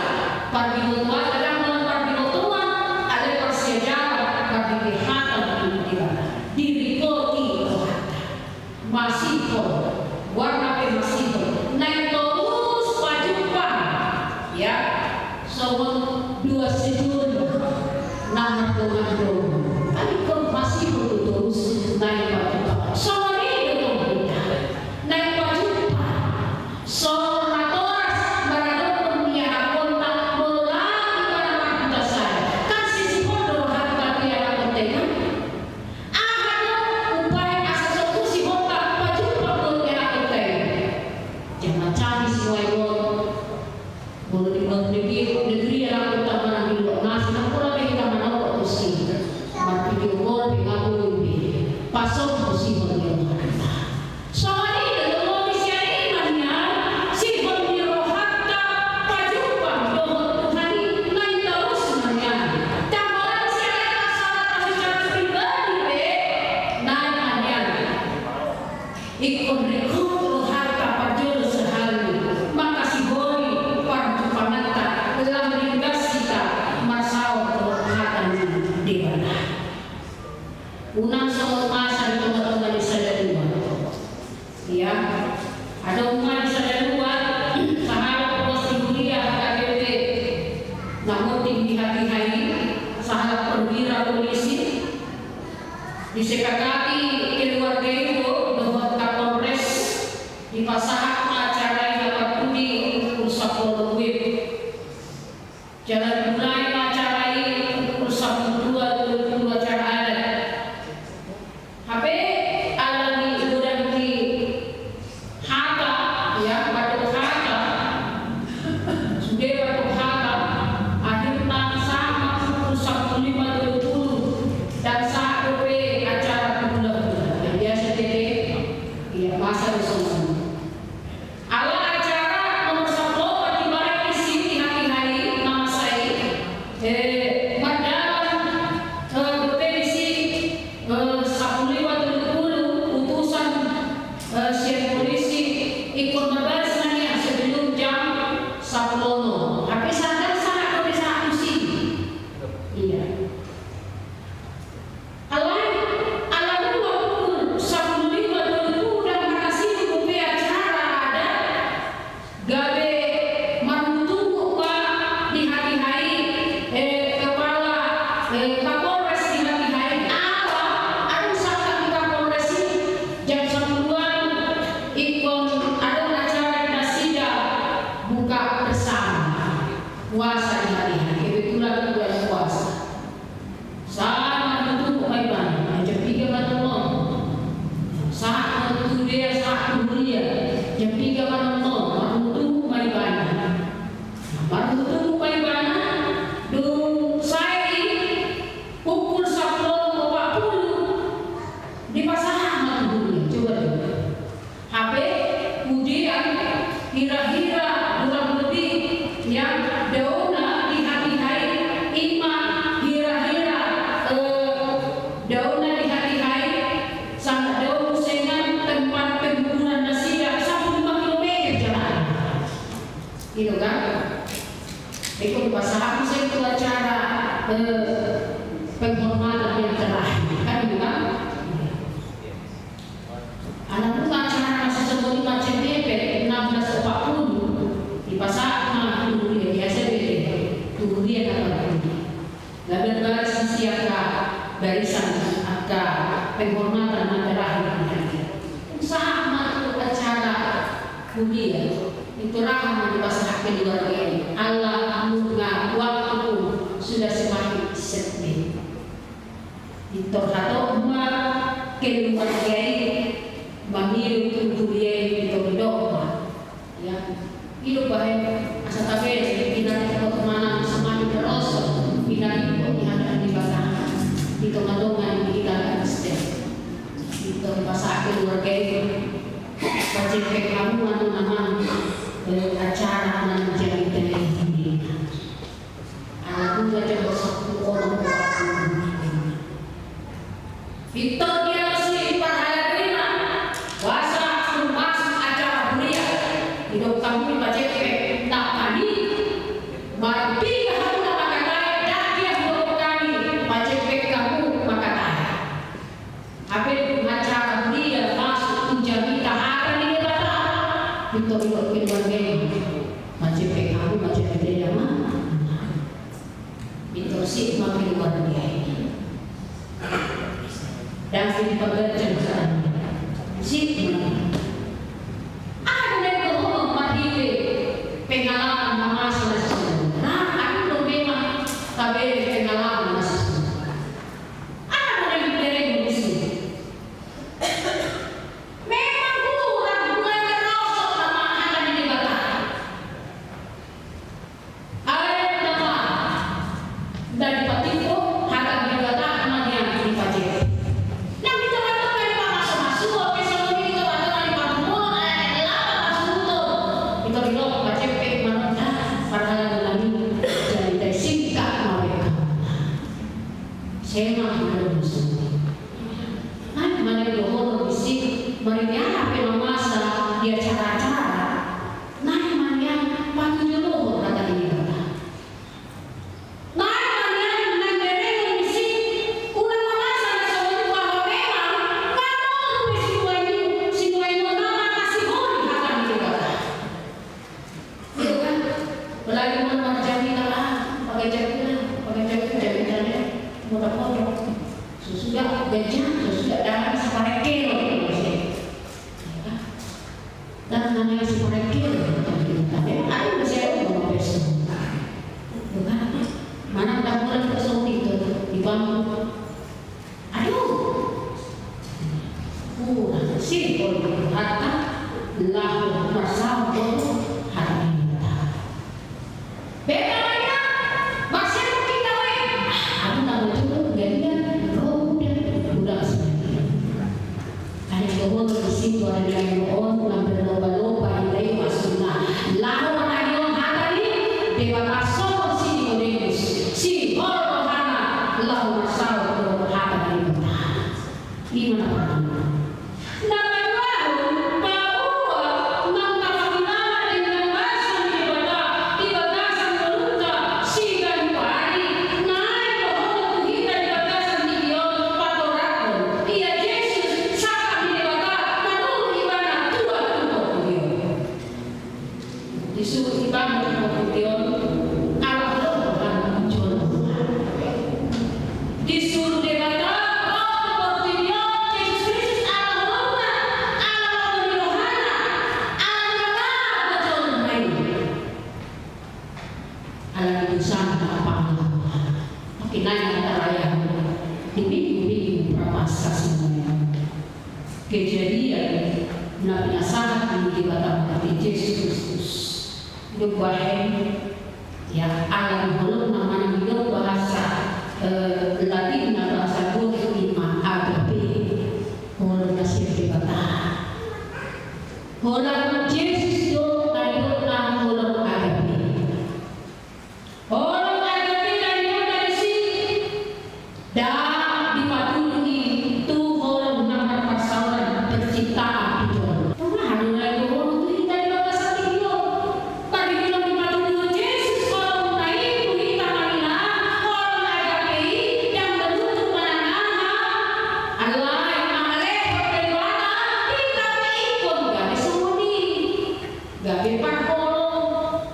parbinotoan, kadang molo parbinotoan, alai parsiajaran, parbinotoan hata ni Debata, dirikoti rohanta. Masihol, goarna pe masihol. Naeng torus pajumpa, ya, songon dua sejoli na mardongan-dongan. Alai ingkon masihol do torus naeng pajumpa. Songon i do tong hita. Naeng pajumpa. Songon na toras maradophon ianakhonta, molo lagi marhata sada. Kan sisihol do rohanta tu ianakhonta i, kan? Aha do umbahen asa so tusi hita pajumpa dohot ianakhonta i? Jala cari sinuaeng on. Molo di luar negeri, negeri ianakhonta manang di luar nasi, ndang pola be hita manolong tusi. Marvideo call pe nga boi be. Pasombu sihol ni rohanta. Songon i do tong, molo sian i ma nian sihol ni rohanta pajumpa dohot Tuhan i, naeng torus ma nian. Ndang pola sian i, masalah secara pribadi pe, naeng ma nian. Ingkon rekot rohanta parjolo sahali, mangkasiholi parjumpanganta, lam ringgas hita marsaor dohot hata ni Debata. Unang songon masa di tongatonga ni sada luat. Ia, adong ma di sada luat, sahalak ruas ni huria H K B P na monding di hatiha i, sahalak perwira polisi, disepakati keluarga i do dohot Kapolres, dipasahat ma acara i na parpudi pukul sampulu WIB. Jala dimulai ma acara i pukul sampulu dua tolu pulu acara adat. Hape alani godang ni hata, ia, mandok hata, sude mandok hata, akhirna sahat ma pukul sampulu lima tolu pulu, dan sahat dope acara pukul delapan. Biasa tete, ia, masa do songon i. Ala acara nomor sampulu opat dibaen disi di hatiha i na masa i, kebetulan bulan puasa. Sahat ma tutu ma ibana, jam piga ma tutu on. Sahat ma tutu dia, sahat tu huria, jam piga ma tutu on, marhutubuk ma ibana. Marhutubuk ma ibana, dung sae i pukul sampulu opat pulu, dipasahat ma tu huria, coba dulu. Hape, kemudian hira-hira kurang lebih, ya, daonna di hatiha i, ima hira-hira, eh, daonna di hatiha i, sanga dao muse dengan tempat penghiburan nasida, sampulu lima kilometer jalan. Gitu kan? Itu pas habis itu acara, eh, penghormatan yang terakhir. Kan gitu kan? Alana nunga acara na sisongon i, macet hepet, enam belas opat pulu, dipasahat ma tu huria, biasa be, tu huria na parhuri. Gabe baris di si angka barisan, angka penghormatan na terakhir. Sahat ma tu acara huria, itu raha ma dipasahat keluarga i. Ala nunga waktu pun sudah semakin sempit. Pintor hatop ma keluarga i mangido tu huria i, pintor didok ma. Ya, i do bahen asa tabereng, pintor hatop manang semakin terosot, pintor hatop di hadapan Debata di tonga-tonga ni hita na Kristen. Pintor pasahat keluarga i, pacekek hamu ma nang, eh, acara na jamita i. Ala nunga jam sampulu onom opat pulu. Pintor dia muse diparhalado i ma, boasa tung masuk acara huria, didok hamu i pacekek, ndang hami, marpiga hamu na mangkatai, ndang dia hudok hami, pacekek hamu mangkatai. Hape dung acara huria masuk tu jamita hata ni Debata, pintor didok keluarga i, pacekek hamu ma jamita i, Amang. Pintor sip ma keluarga i. Ndang dipaganjang hata. Sip ma. Aha do na nidokhon marhite pengalaman na masa na sisongon i? Nah, adong do memang tabereng pengalaman na sisongon i. Aha do na nibereng disi? Memang hurang, mulai merosot ma hata ni Debata. Alai ndang, ndang dipatimbo hata ni Debata, na nian dipajek. Nang di tonga-tonga ni pamasumasu, pe songon i di tonga-tonga ni parhundul, alai ndang laho masuhuton. Pintor didok pacekek ma nang, parhalado nami, jadi tai singkat ma be. Sema ma do songon i. Nai ma na nidokhon disi, marhite aha pe na masa di acara-acara, nai ma nian patujohon hata ni Debata. Nai ma nian na niberengon disi, unang na masa na songon i, bahwa memang na molo pe sinuan i, sinuan i na mangkasiholi hata ni Debata. Gitu kan? Apalagi mau marjamita, ah, pakai jamita, pakai jamita, jamita ya, modok-modok. Sesudah gajian, sesudah dahan siparengkel, gitu kan? Dan namanya siparengkel, tapi ada masih ada orang mau besok. Gitu kan? Mana tak boleh besok itu, di bangku. Aduh. Hurang, singkop do hata, laho marsaor tu hata ni Debata. Beta ma ia, marsiap mungkin kau e. Ah, aku nama jolo, gadian, roda, udah sebenarnya. Ada dohon di situ, ada yang dohon, ngambil lomba-lomba, ini maksudnya. Laho manangihon hata ni Debata, songon si Nikodemus. Sihol rohana, laho marsaor tu hata ni Debata. Ima na parhata. Na paduahon, paboa, nang tapangilala Nai na tarayahon di minggu-minggu Prapaskah sinaia. Kejadian na pinasahat ni Debata mangihut Jesus Kristus. Didok bahen, ya, ala ni holong na manang didok bahasa, eh, Latin na bahasa Gotik i ma agape. Holong na sian Debata. Holan Jesus do na didok na holong agape. Holong agape na nidokna disi, ndang dipatuduhi tu holong na marparsaoran, penciptaan tu jolma. Tonga haduan tu holong tu hita di bagasan tingki on. Pardibilang dipatuduhon Jesus holong na i tu hita manang na holong agape i, ndang manutu manang aha. Alai mangalehon Debata hita pe ingkon gabe songon i. Gabe parholong.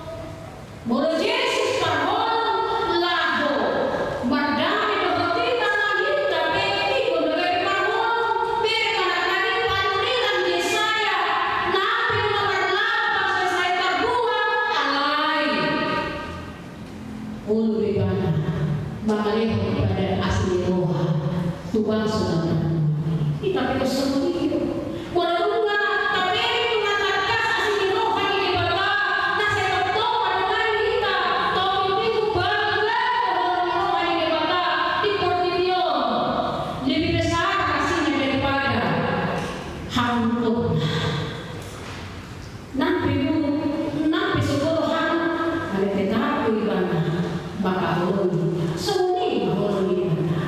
Molo Jesus parholong laho mardame dohot hita, nang hita pe ingkon do gabe parholong. Bere ma na nidok panurirang Jesaya, nang pe nunga marlaok bangso Jesaya tarbuang, alai olo do ibana mangalehon padan asi ni roha tu bangso na tarbuang i. Hita pe ingkon songon i do. Molo nunga tabereng, nunga tangkas asi ni roha ni Debata, na sai tongtong mandongani hita, tongtong tumanggung holong ni roha ni Debata di portibi on. Lebih besar kasihnya daripada haburukonna. Nang pe buruk, nang pe so jolo hang, alai tetap do ibana mangkaholongi hita. Songon i ma holong ni Debata.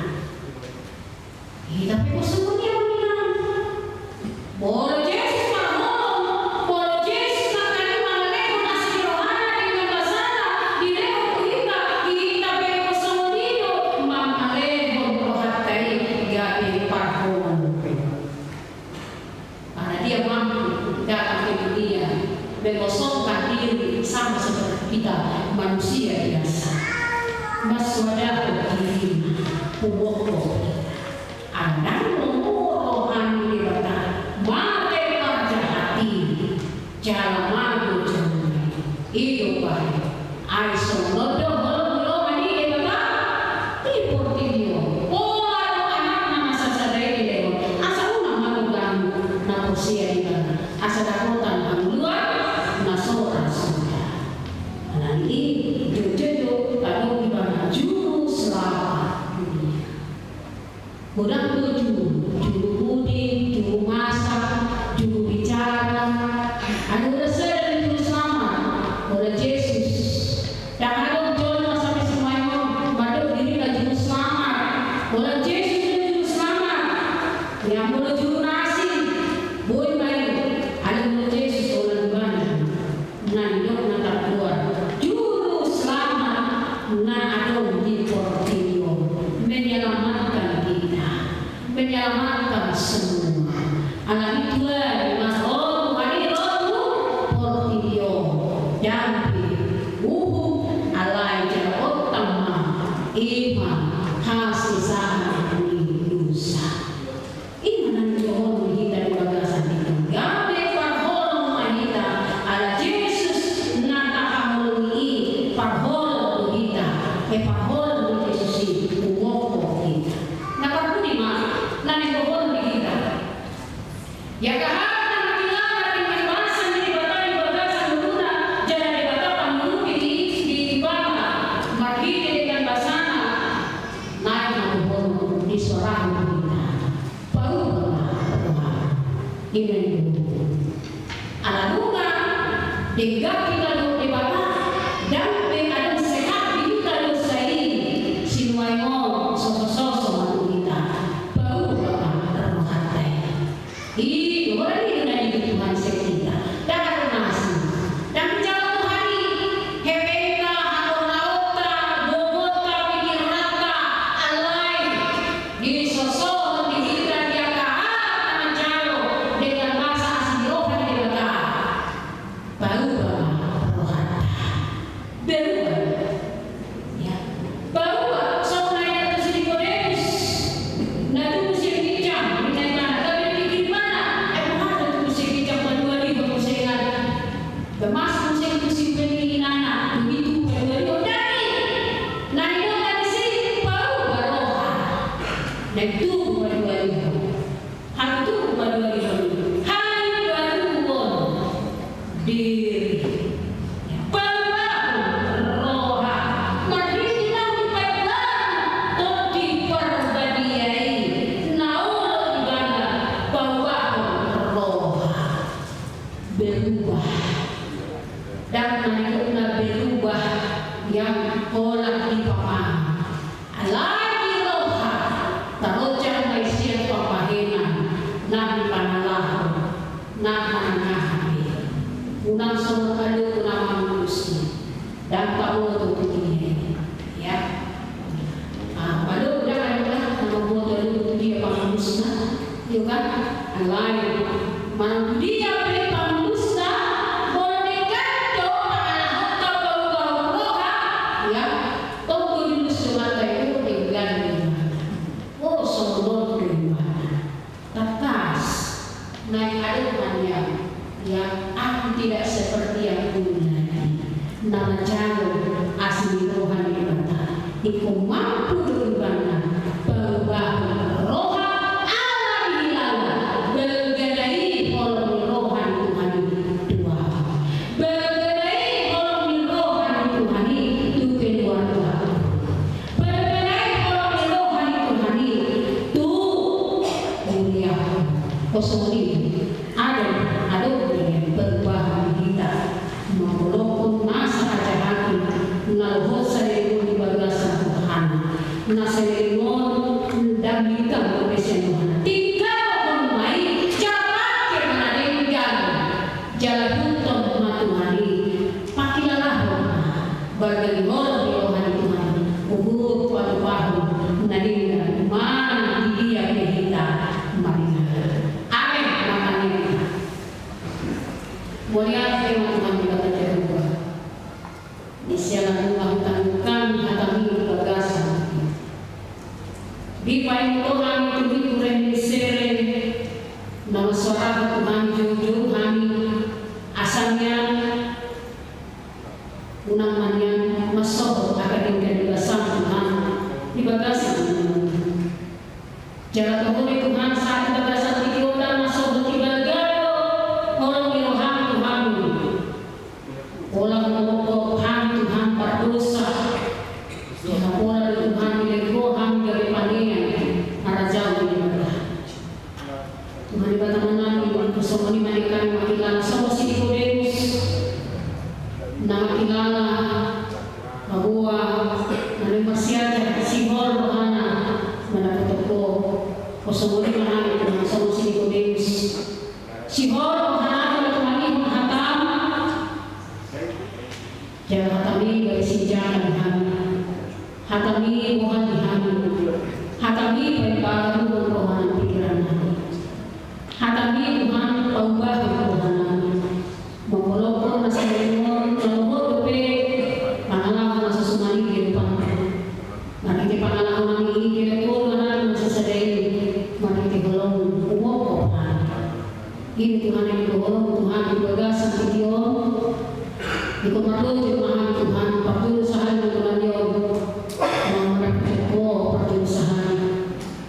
Hita pe ingkon songon i, amang inang. Molo Jesus parholong, molo Jesus nangkaning mangalehon asi ni rohana dengan basana dilehon tu hita, hita pe ingkon songon i do mangalehon rohanta i gabe parholong. Karena Dia mampu datang ke dunia, mengosongkan diri sama seperti kita manusia biasa. Mansoadahon dirina, humophop hita. Ala ndang lomo roha ni Debata mate parjahat i, jala mago jolma i. I do bahen. Ai songon on do holong ni roha ni Debata di portibi on. Pola do Anakna na sasada i dilehon, asa unang mago hamu na porsea di Ibana, asa dapotan hangoluan na so ra suda. Alani i, jotjot do tadok Ibana Juru Selamat dunia. Godang do juru, juru pudi, juru masak, juru bicara. Alai holan sada do juru selamat, holan Jesus. Ndang adong jolma sampe sinuaeng on mandok dirina juru selamat. Holan Jesus do juru selamat. Ia molo juru na asing, boi ma i. Alai molo Jesus holan Ibana. Na nidokna tarluar, Juru Selamat na adong di portibi on, menyelamatkan kita, menyelamatkan semua. Alani i tuari ma ro tu hami ro tu portibi on, ndang pe uhum, alai jalo ontang ma, i ma hasesaan ni dosa. I ma na nidokhon di hita di bagasan i, gabe parholong ma hita, ala Jesus na tahaholongi i parholong do hita, e parholong do Jesus i humophop hita. Na parpudi ma na nidokhon di hita. Ia angka hata na marnida dengan basa ni Debata di bagasan ngoluna, jala Debata panurupi di, di ibana marhite dengan basana, nai ma dohonon di suarana di hita. Paruba ma roham. Ima i do. Ala nunga denggan hita dohot Debata, ndang pe adong sehat di hita dosa i, sinuaeng on so hososo ma tu hita. Paruba ma rohanta i. I do holan i do na nidok Tuhan sian hita. Ndang adong na asing. Ndang dijalo Tuhan i hepengta, hatorhaonta, gogonta, pikiranta, alai disosohon di hita di angka hata na manjalo dengan basa asi ni roha ni Debata. Paruba ma Tubu paduahon. Hatubu paduahon. Hai paduahon diri. Paduahon roha. Marhite naung dipaimbaru Tondi Parbadia i, na olo ibana paduahon roha. Berubah. Ndang na nidokna berubah, ia holan dipamaham. Alai di roha taroja ma i sian pambahenan, na di panalaho, na manangahan be. Unang songon alo unang mangurusi. Ndang taboto tu dia. Ia. Ah, alo ndang alo lah, na mamboto alo tu dia pangurusi na. Ia kan? Alai manang tu dia pe pangurusi na, molo denggan do pangalahon paduahon roha. Ia. Tong do diulus jolanta i, o denggan do. O songon on do ibana. Tangkas naeng adong ma nian, ia, aku tidak seperti yang dulu lagi. Na manjalo asi ni roha ni Debata. Ingkon mampu do ibana paubahon roha ala dihilala balgana i holong ni roha ni Tuhan i tu ahu. Balgana i holong ni roha ni Tuhan i tu keluarga. Balgana i holong ni roha ni Tuhan i tu huria. Songon i, adong, adong do nian perubahan di hita. Mangolongkon nasa hajahati na dohot saleleng on di bagasan rohana. Na saleleng on ndang dihita dope sian rohana. Tinggalhon ma i, jala pake ma na denggan. Jala ihuthon ma Tuhan i, pangkilalahon ma balga ni holong ni roha ni Tuhan i, uhur patupahon na denggan manang di dia pe hita maringanan. Amen. Mauliate ma Tuhan Debata Jahowa. Di siala nunga hutangihon hami hata-Mi di bagasan. Dipaingot Ho hami tu Buku Rehensere, na marsoara Ho Tuhan, joujou hami, asa nian unang ma nian mansohot angka denggan ni basaM Tuhan di bagasan. Jala toho do Tuhan sahat di bagasan tingki on na sohot dibalga do holong ni rohaM tu hami. Pola humongkop hami Tuhan pardosa. Jala pola do Tuhan dilehon Ho hami gabe panean harajaon ni Debata. Tuhan Debata nami, songon i ma nian hami mangkilala songon si Nikodemus. Na mangkilala, paboa, na naeng marsiajar, sihol rohana mandapothon Ho. Songon i ma hami Tuhan, songon si Nikodemus. Sihol rohana mandapothon hataM. Jala hataM i gabe sinjata di hami. HataM i bohal di hami. HataM i paimbaru roha nang pingkiran nami. HataM i Tuhan paubahon roha nami. Mangolongkon na saleleng on na dohot dope pangalaho na so suman i di adopanMu. Marhite pangalaho nami i, dilehon Ho do hami na sasada i, marhite holongMu humongkop hami. I do Tuhan, i do holongMu Tuhan di bagasan tingki on. Ingkon mardosa ma hami Tuhan, parjolo sahali ma Tuhan i on. Molo mandapothon Ho parjolo sahali.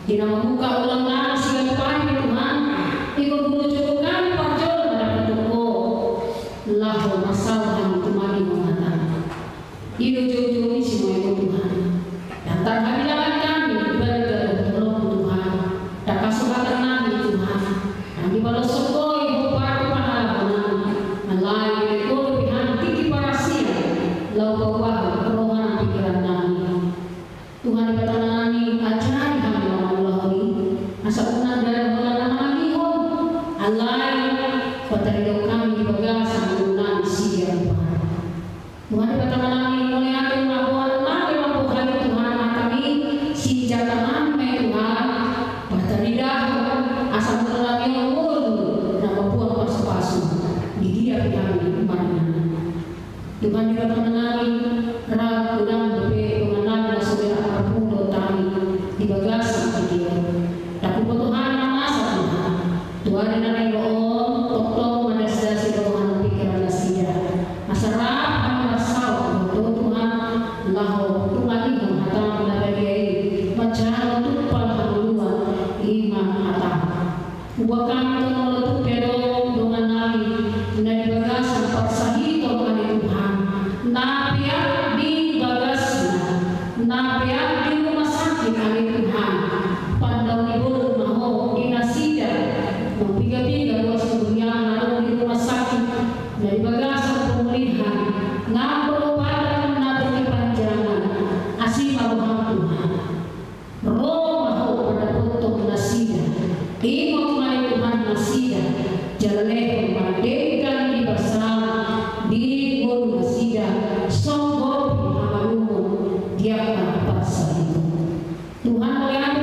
Di na mamungka holan nami siganup ari Tuhan, ingkon hujou hami parjolo mandapothon Ho. Laho marsaor hami tu mami ma hataM. I do joujou ni sinuan i Tuhan. Ndang tarhabilangan hami, balga dohot holongMu Tuhan. Ndang hasohatan nami Tuhan. Ndang dipaloshon Ho i hombar tu pangalaho nami. Alai dilehon Ho dope hami tingki parasian laho paubahon roha nang pingkiran nami. Tuhan Debata nami, ajari hami laho mangulahon i. Asa unang dalan holan na manangihon. Alai patarida hami di bagasan ngolu nami siganup ari. Tuhan Debata nami, mauliate ma Ho, na gabe mambohal i Tuhan hataM i, sinjata nami ma i Tuhan, pataridahon asa ngolu nami on ngolu na mamboan pasupasu di dia pe hami maringanan. Tuhan Debata nami, rap godang dope dongan nami na so berak marpudun. Peak di rumah sakit ale Tuhan, pandaoni bolon ma Ho di nasida, na piga-piga ruas ni huriaM na adong di rumah sakit, na di bagasan pemulihan, nang perubahan na berkepanjangan, asi ma rohaM Tuhan. Ro ma Ho mandapothon nasida, ingot ma ale Tuhan nasida, jala lehon ma denggan ni basaM di ngolu nasida, songgop hamalumon di angka parsahitonnasida. Tuhan, mauliate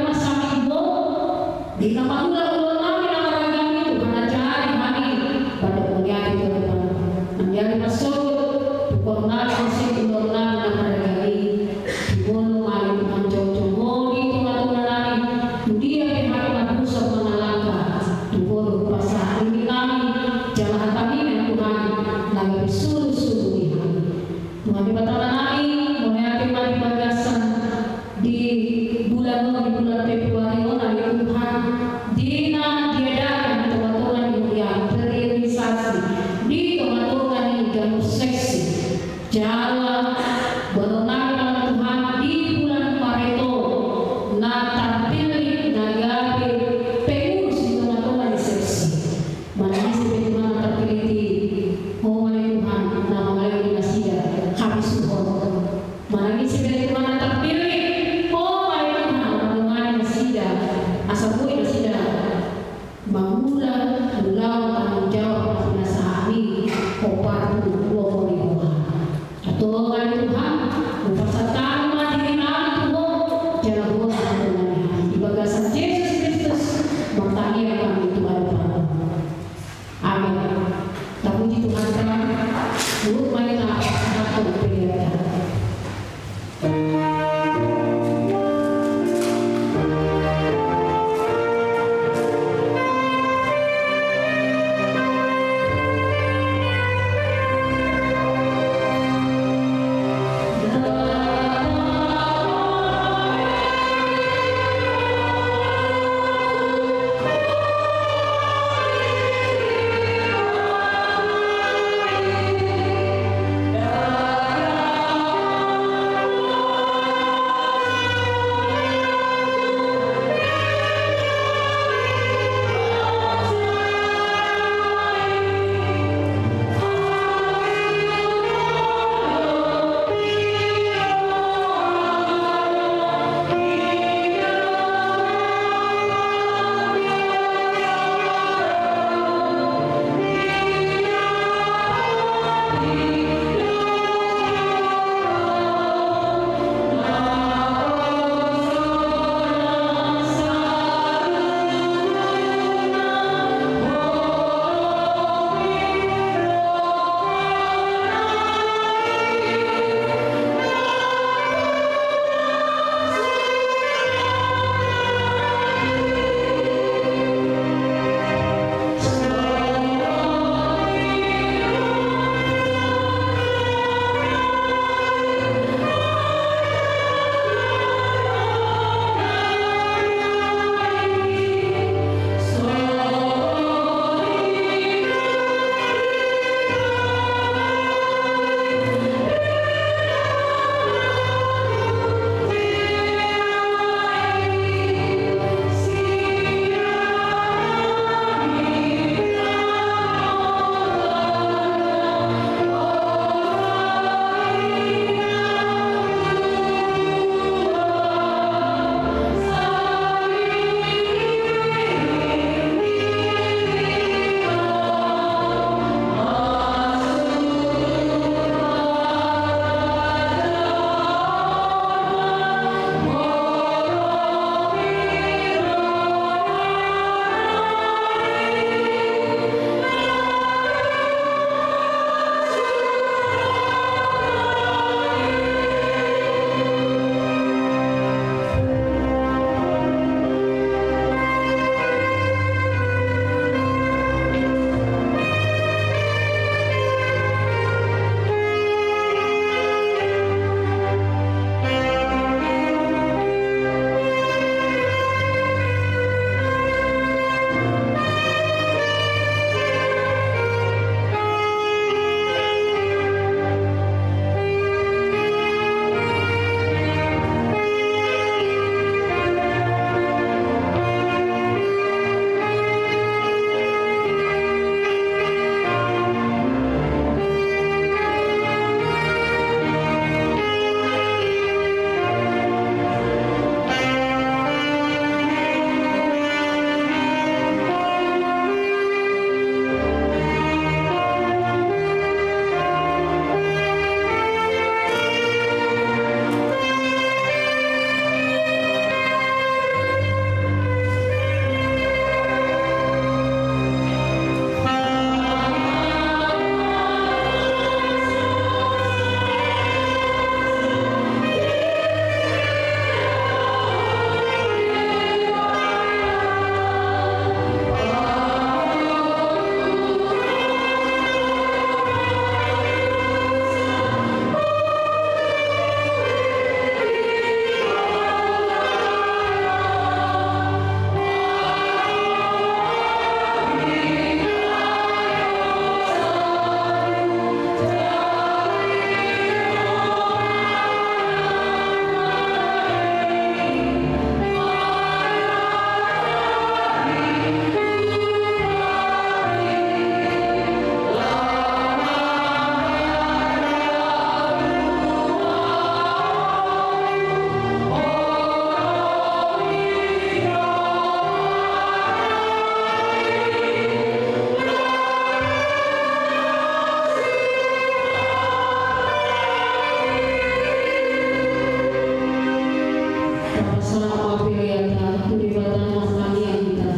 Pasahat ma peleanta tu Debata na martangiang hita.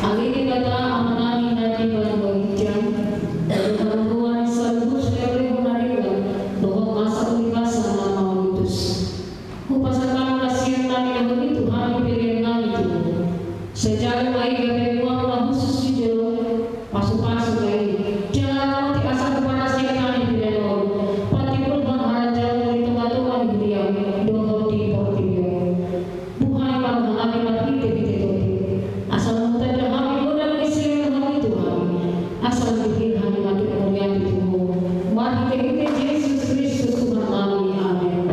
Ale Debata Amanami na di banua ginjang, na di banua ni saluhut na ulehon na denggan dohot nasa ulibasa na mauliutus. Hupasahat hami hasian na nilehon i tu hami pelean nami tu Ho. Sai jalo ma i gabe mual na hushus di joloM. Pasupasu ma i, jala ramoti asa huparasiat hami pelean on, patimbulhon harajaonMu di tongatonga ni huriaM dohot di portibi on. Buhai ma roha nami marhitehite tondi, asa lam tanda hami godang ni silehonMu tu hami, asa lam dihil hami mangihut mauliate tu Ho. Marhitehite Jesus Kristus Tuhan nami. Amen.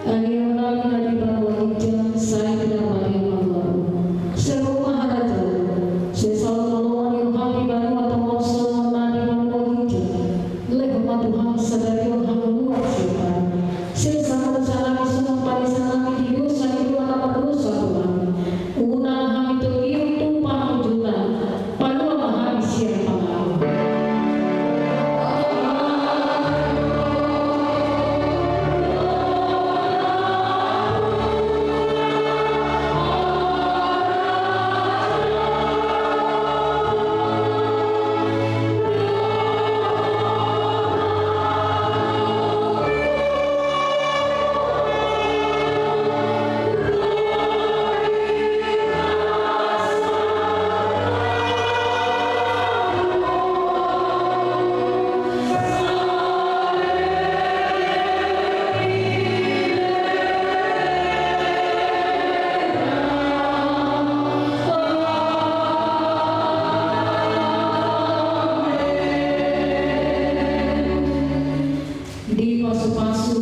Ale Amanami na di banua ginjang, sai pinarbadia ma goarMu. Sai ro ma harajaonMu. Sai saut ma lomo ni rohaM di banua tonga on songon na di banua ginjang. Lehon ma tu hami sadari on hangoluan siapari. Sesa ma dosanami songon panesanami di dosa ni dua na mardosa tu hami. Unang hami togihon tu pangunjunan. Palua ma hami sian pangago. Dipasupasu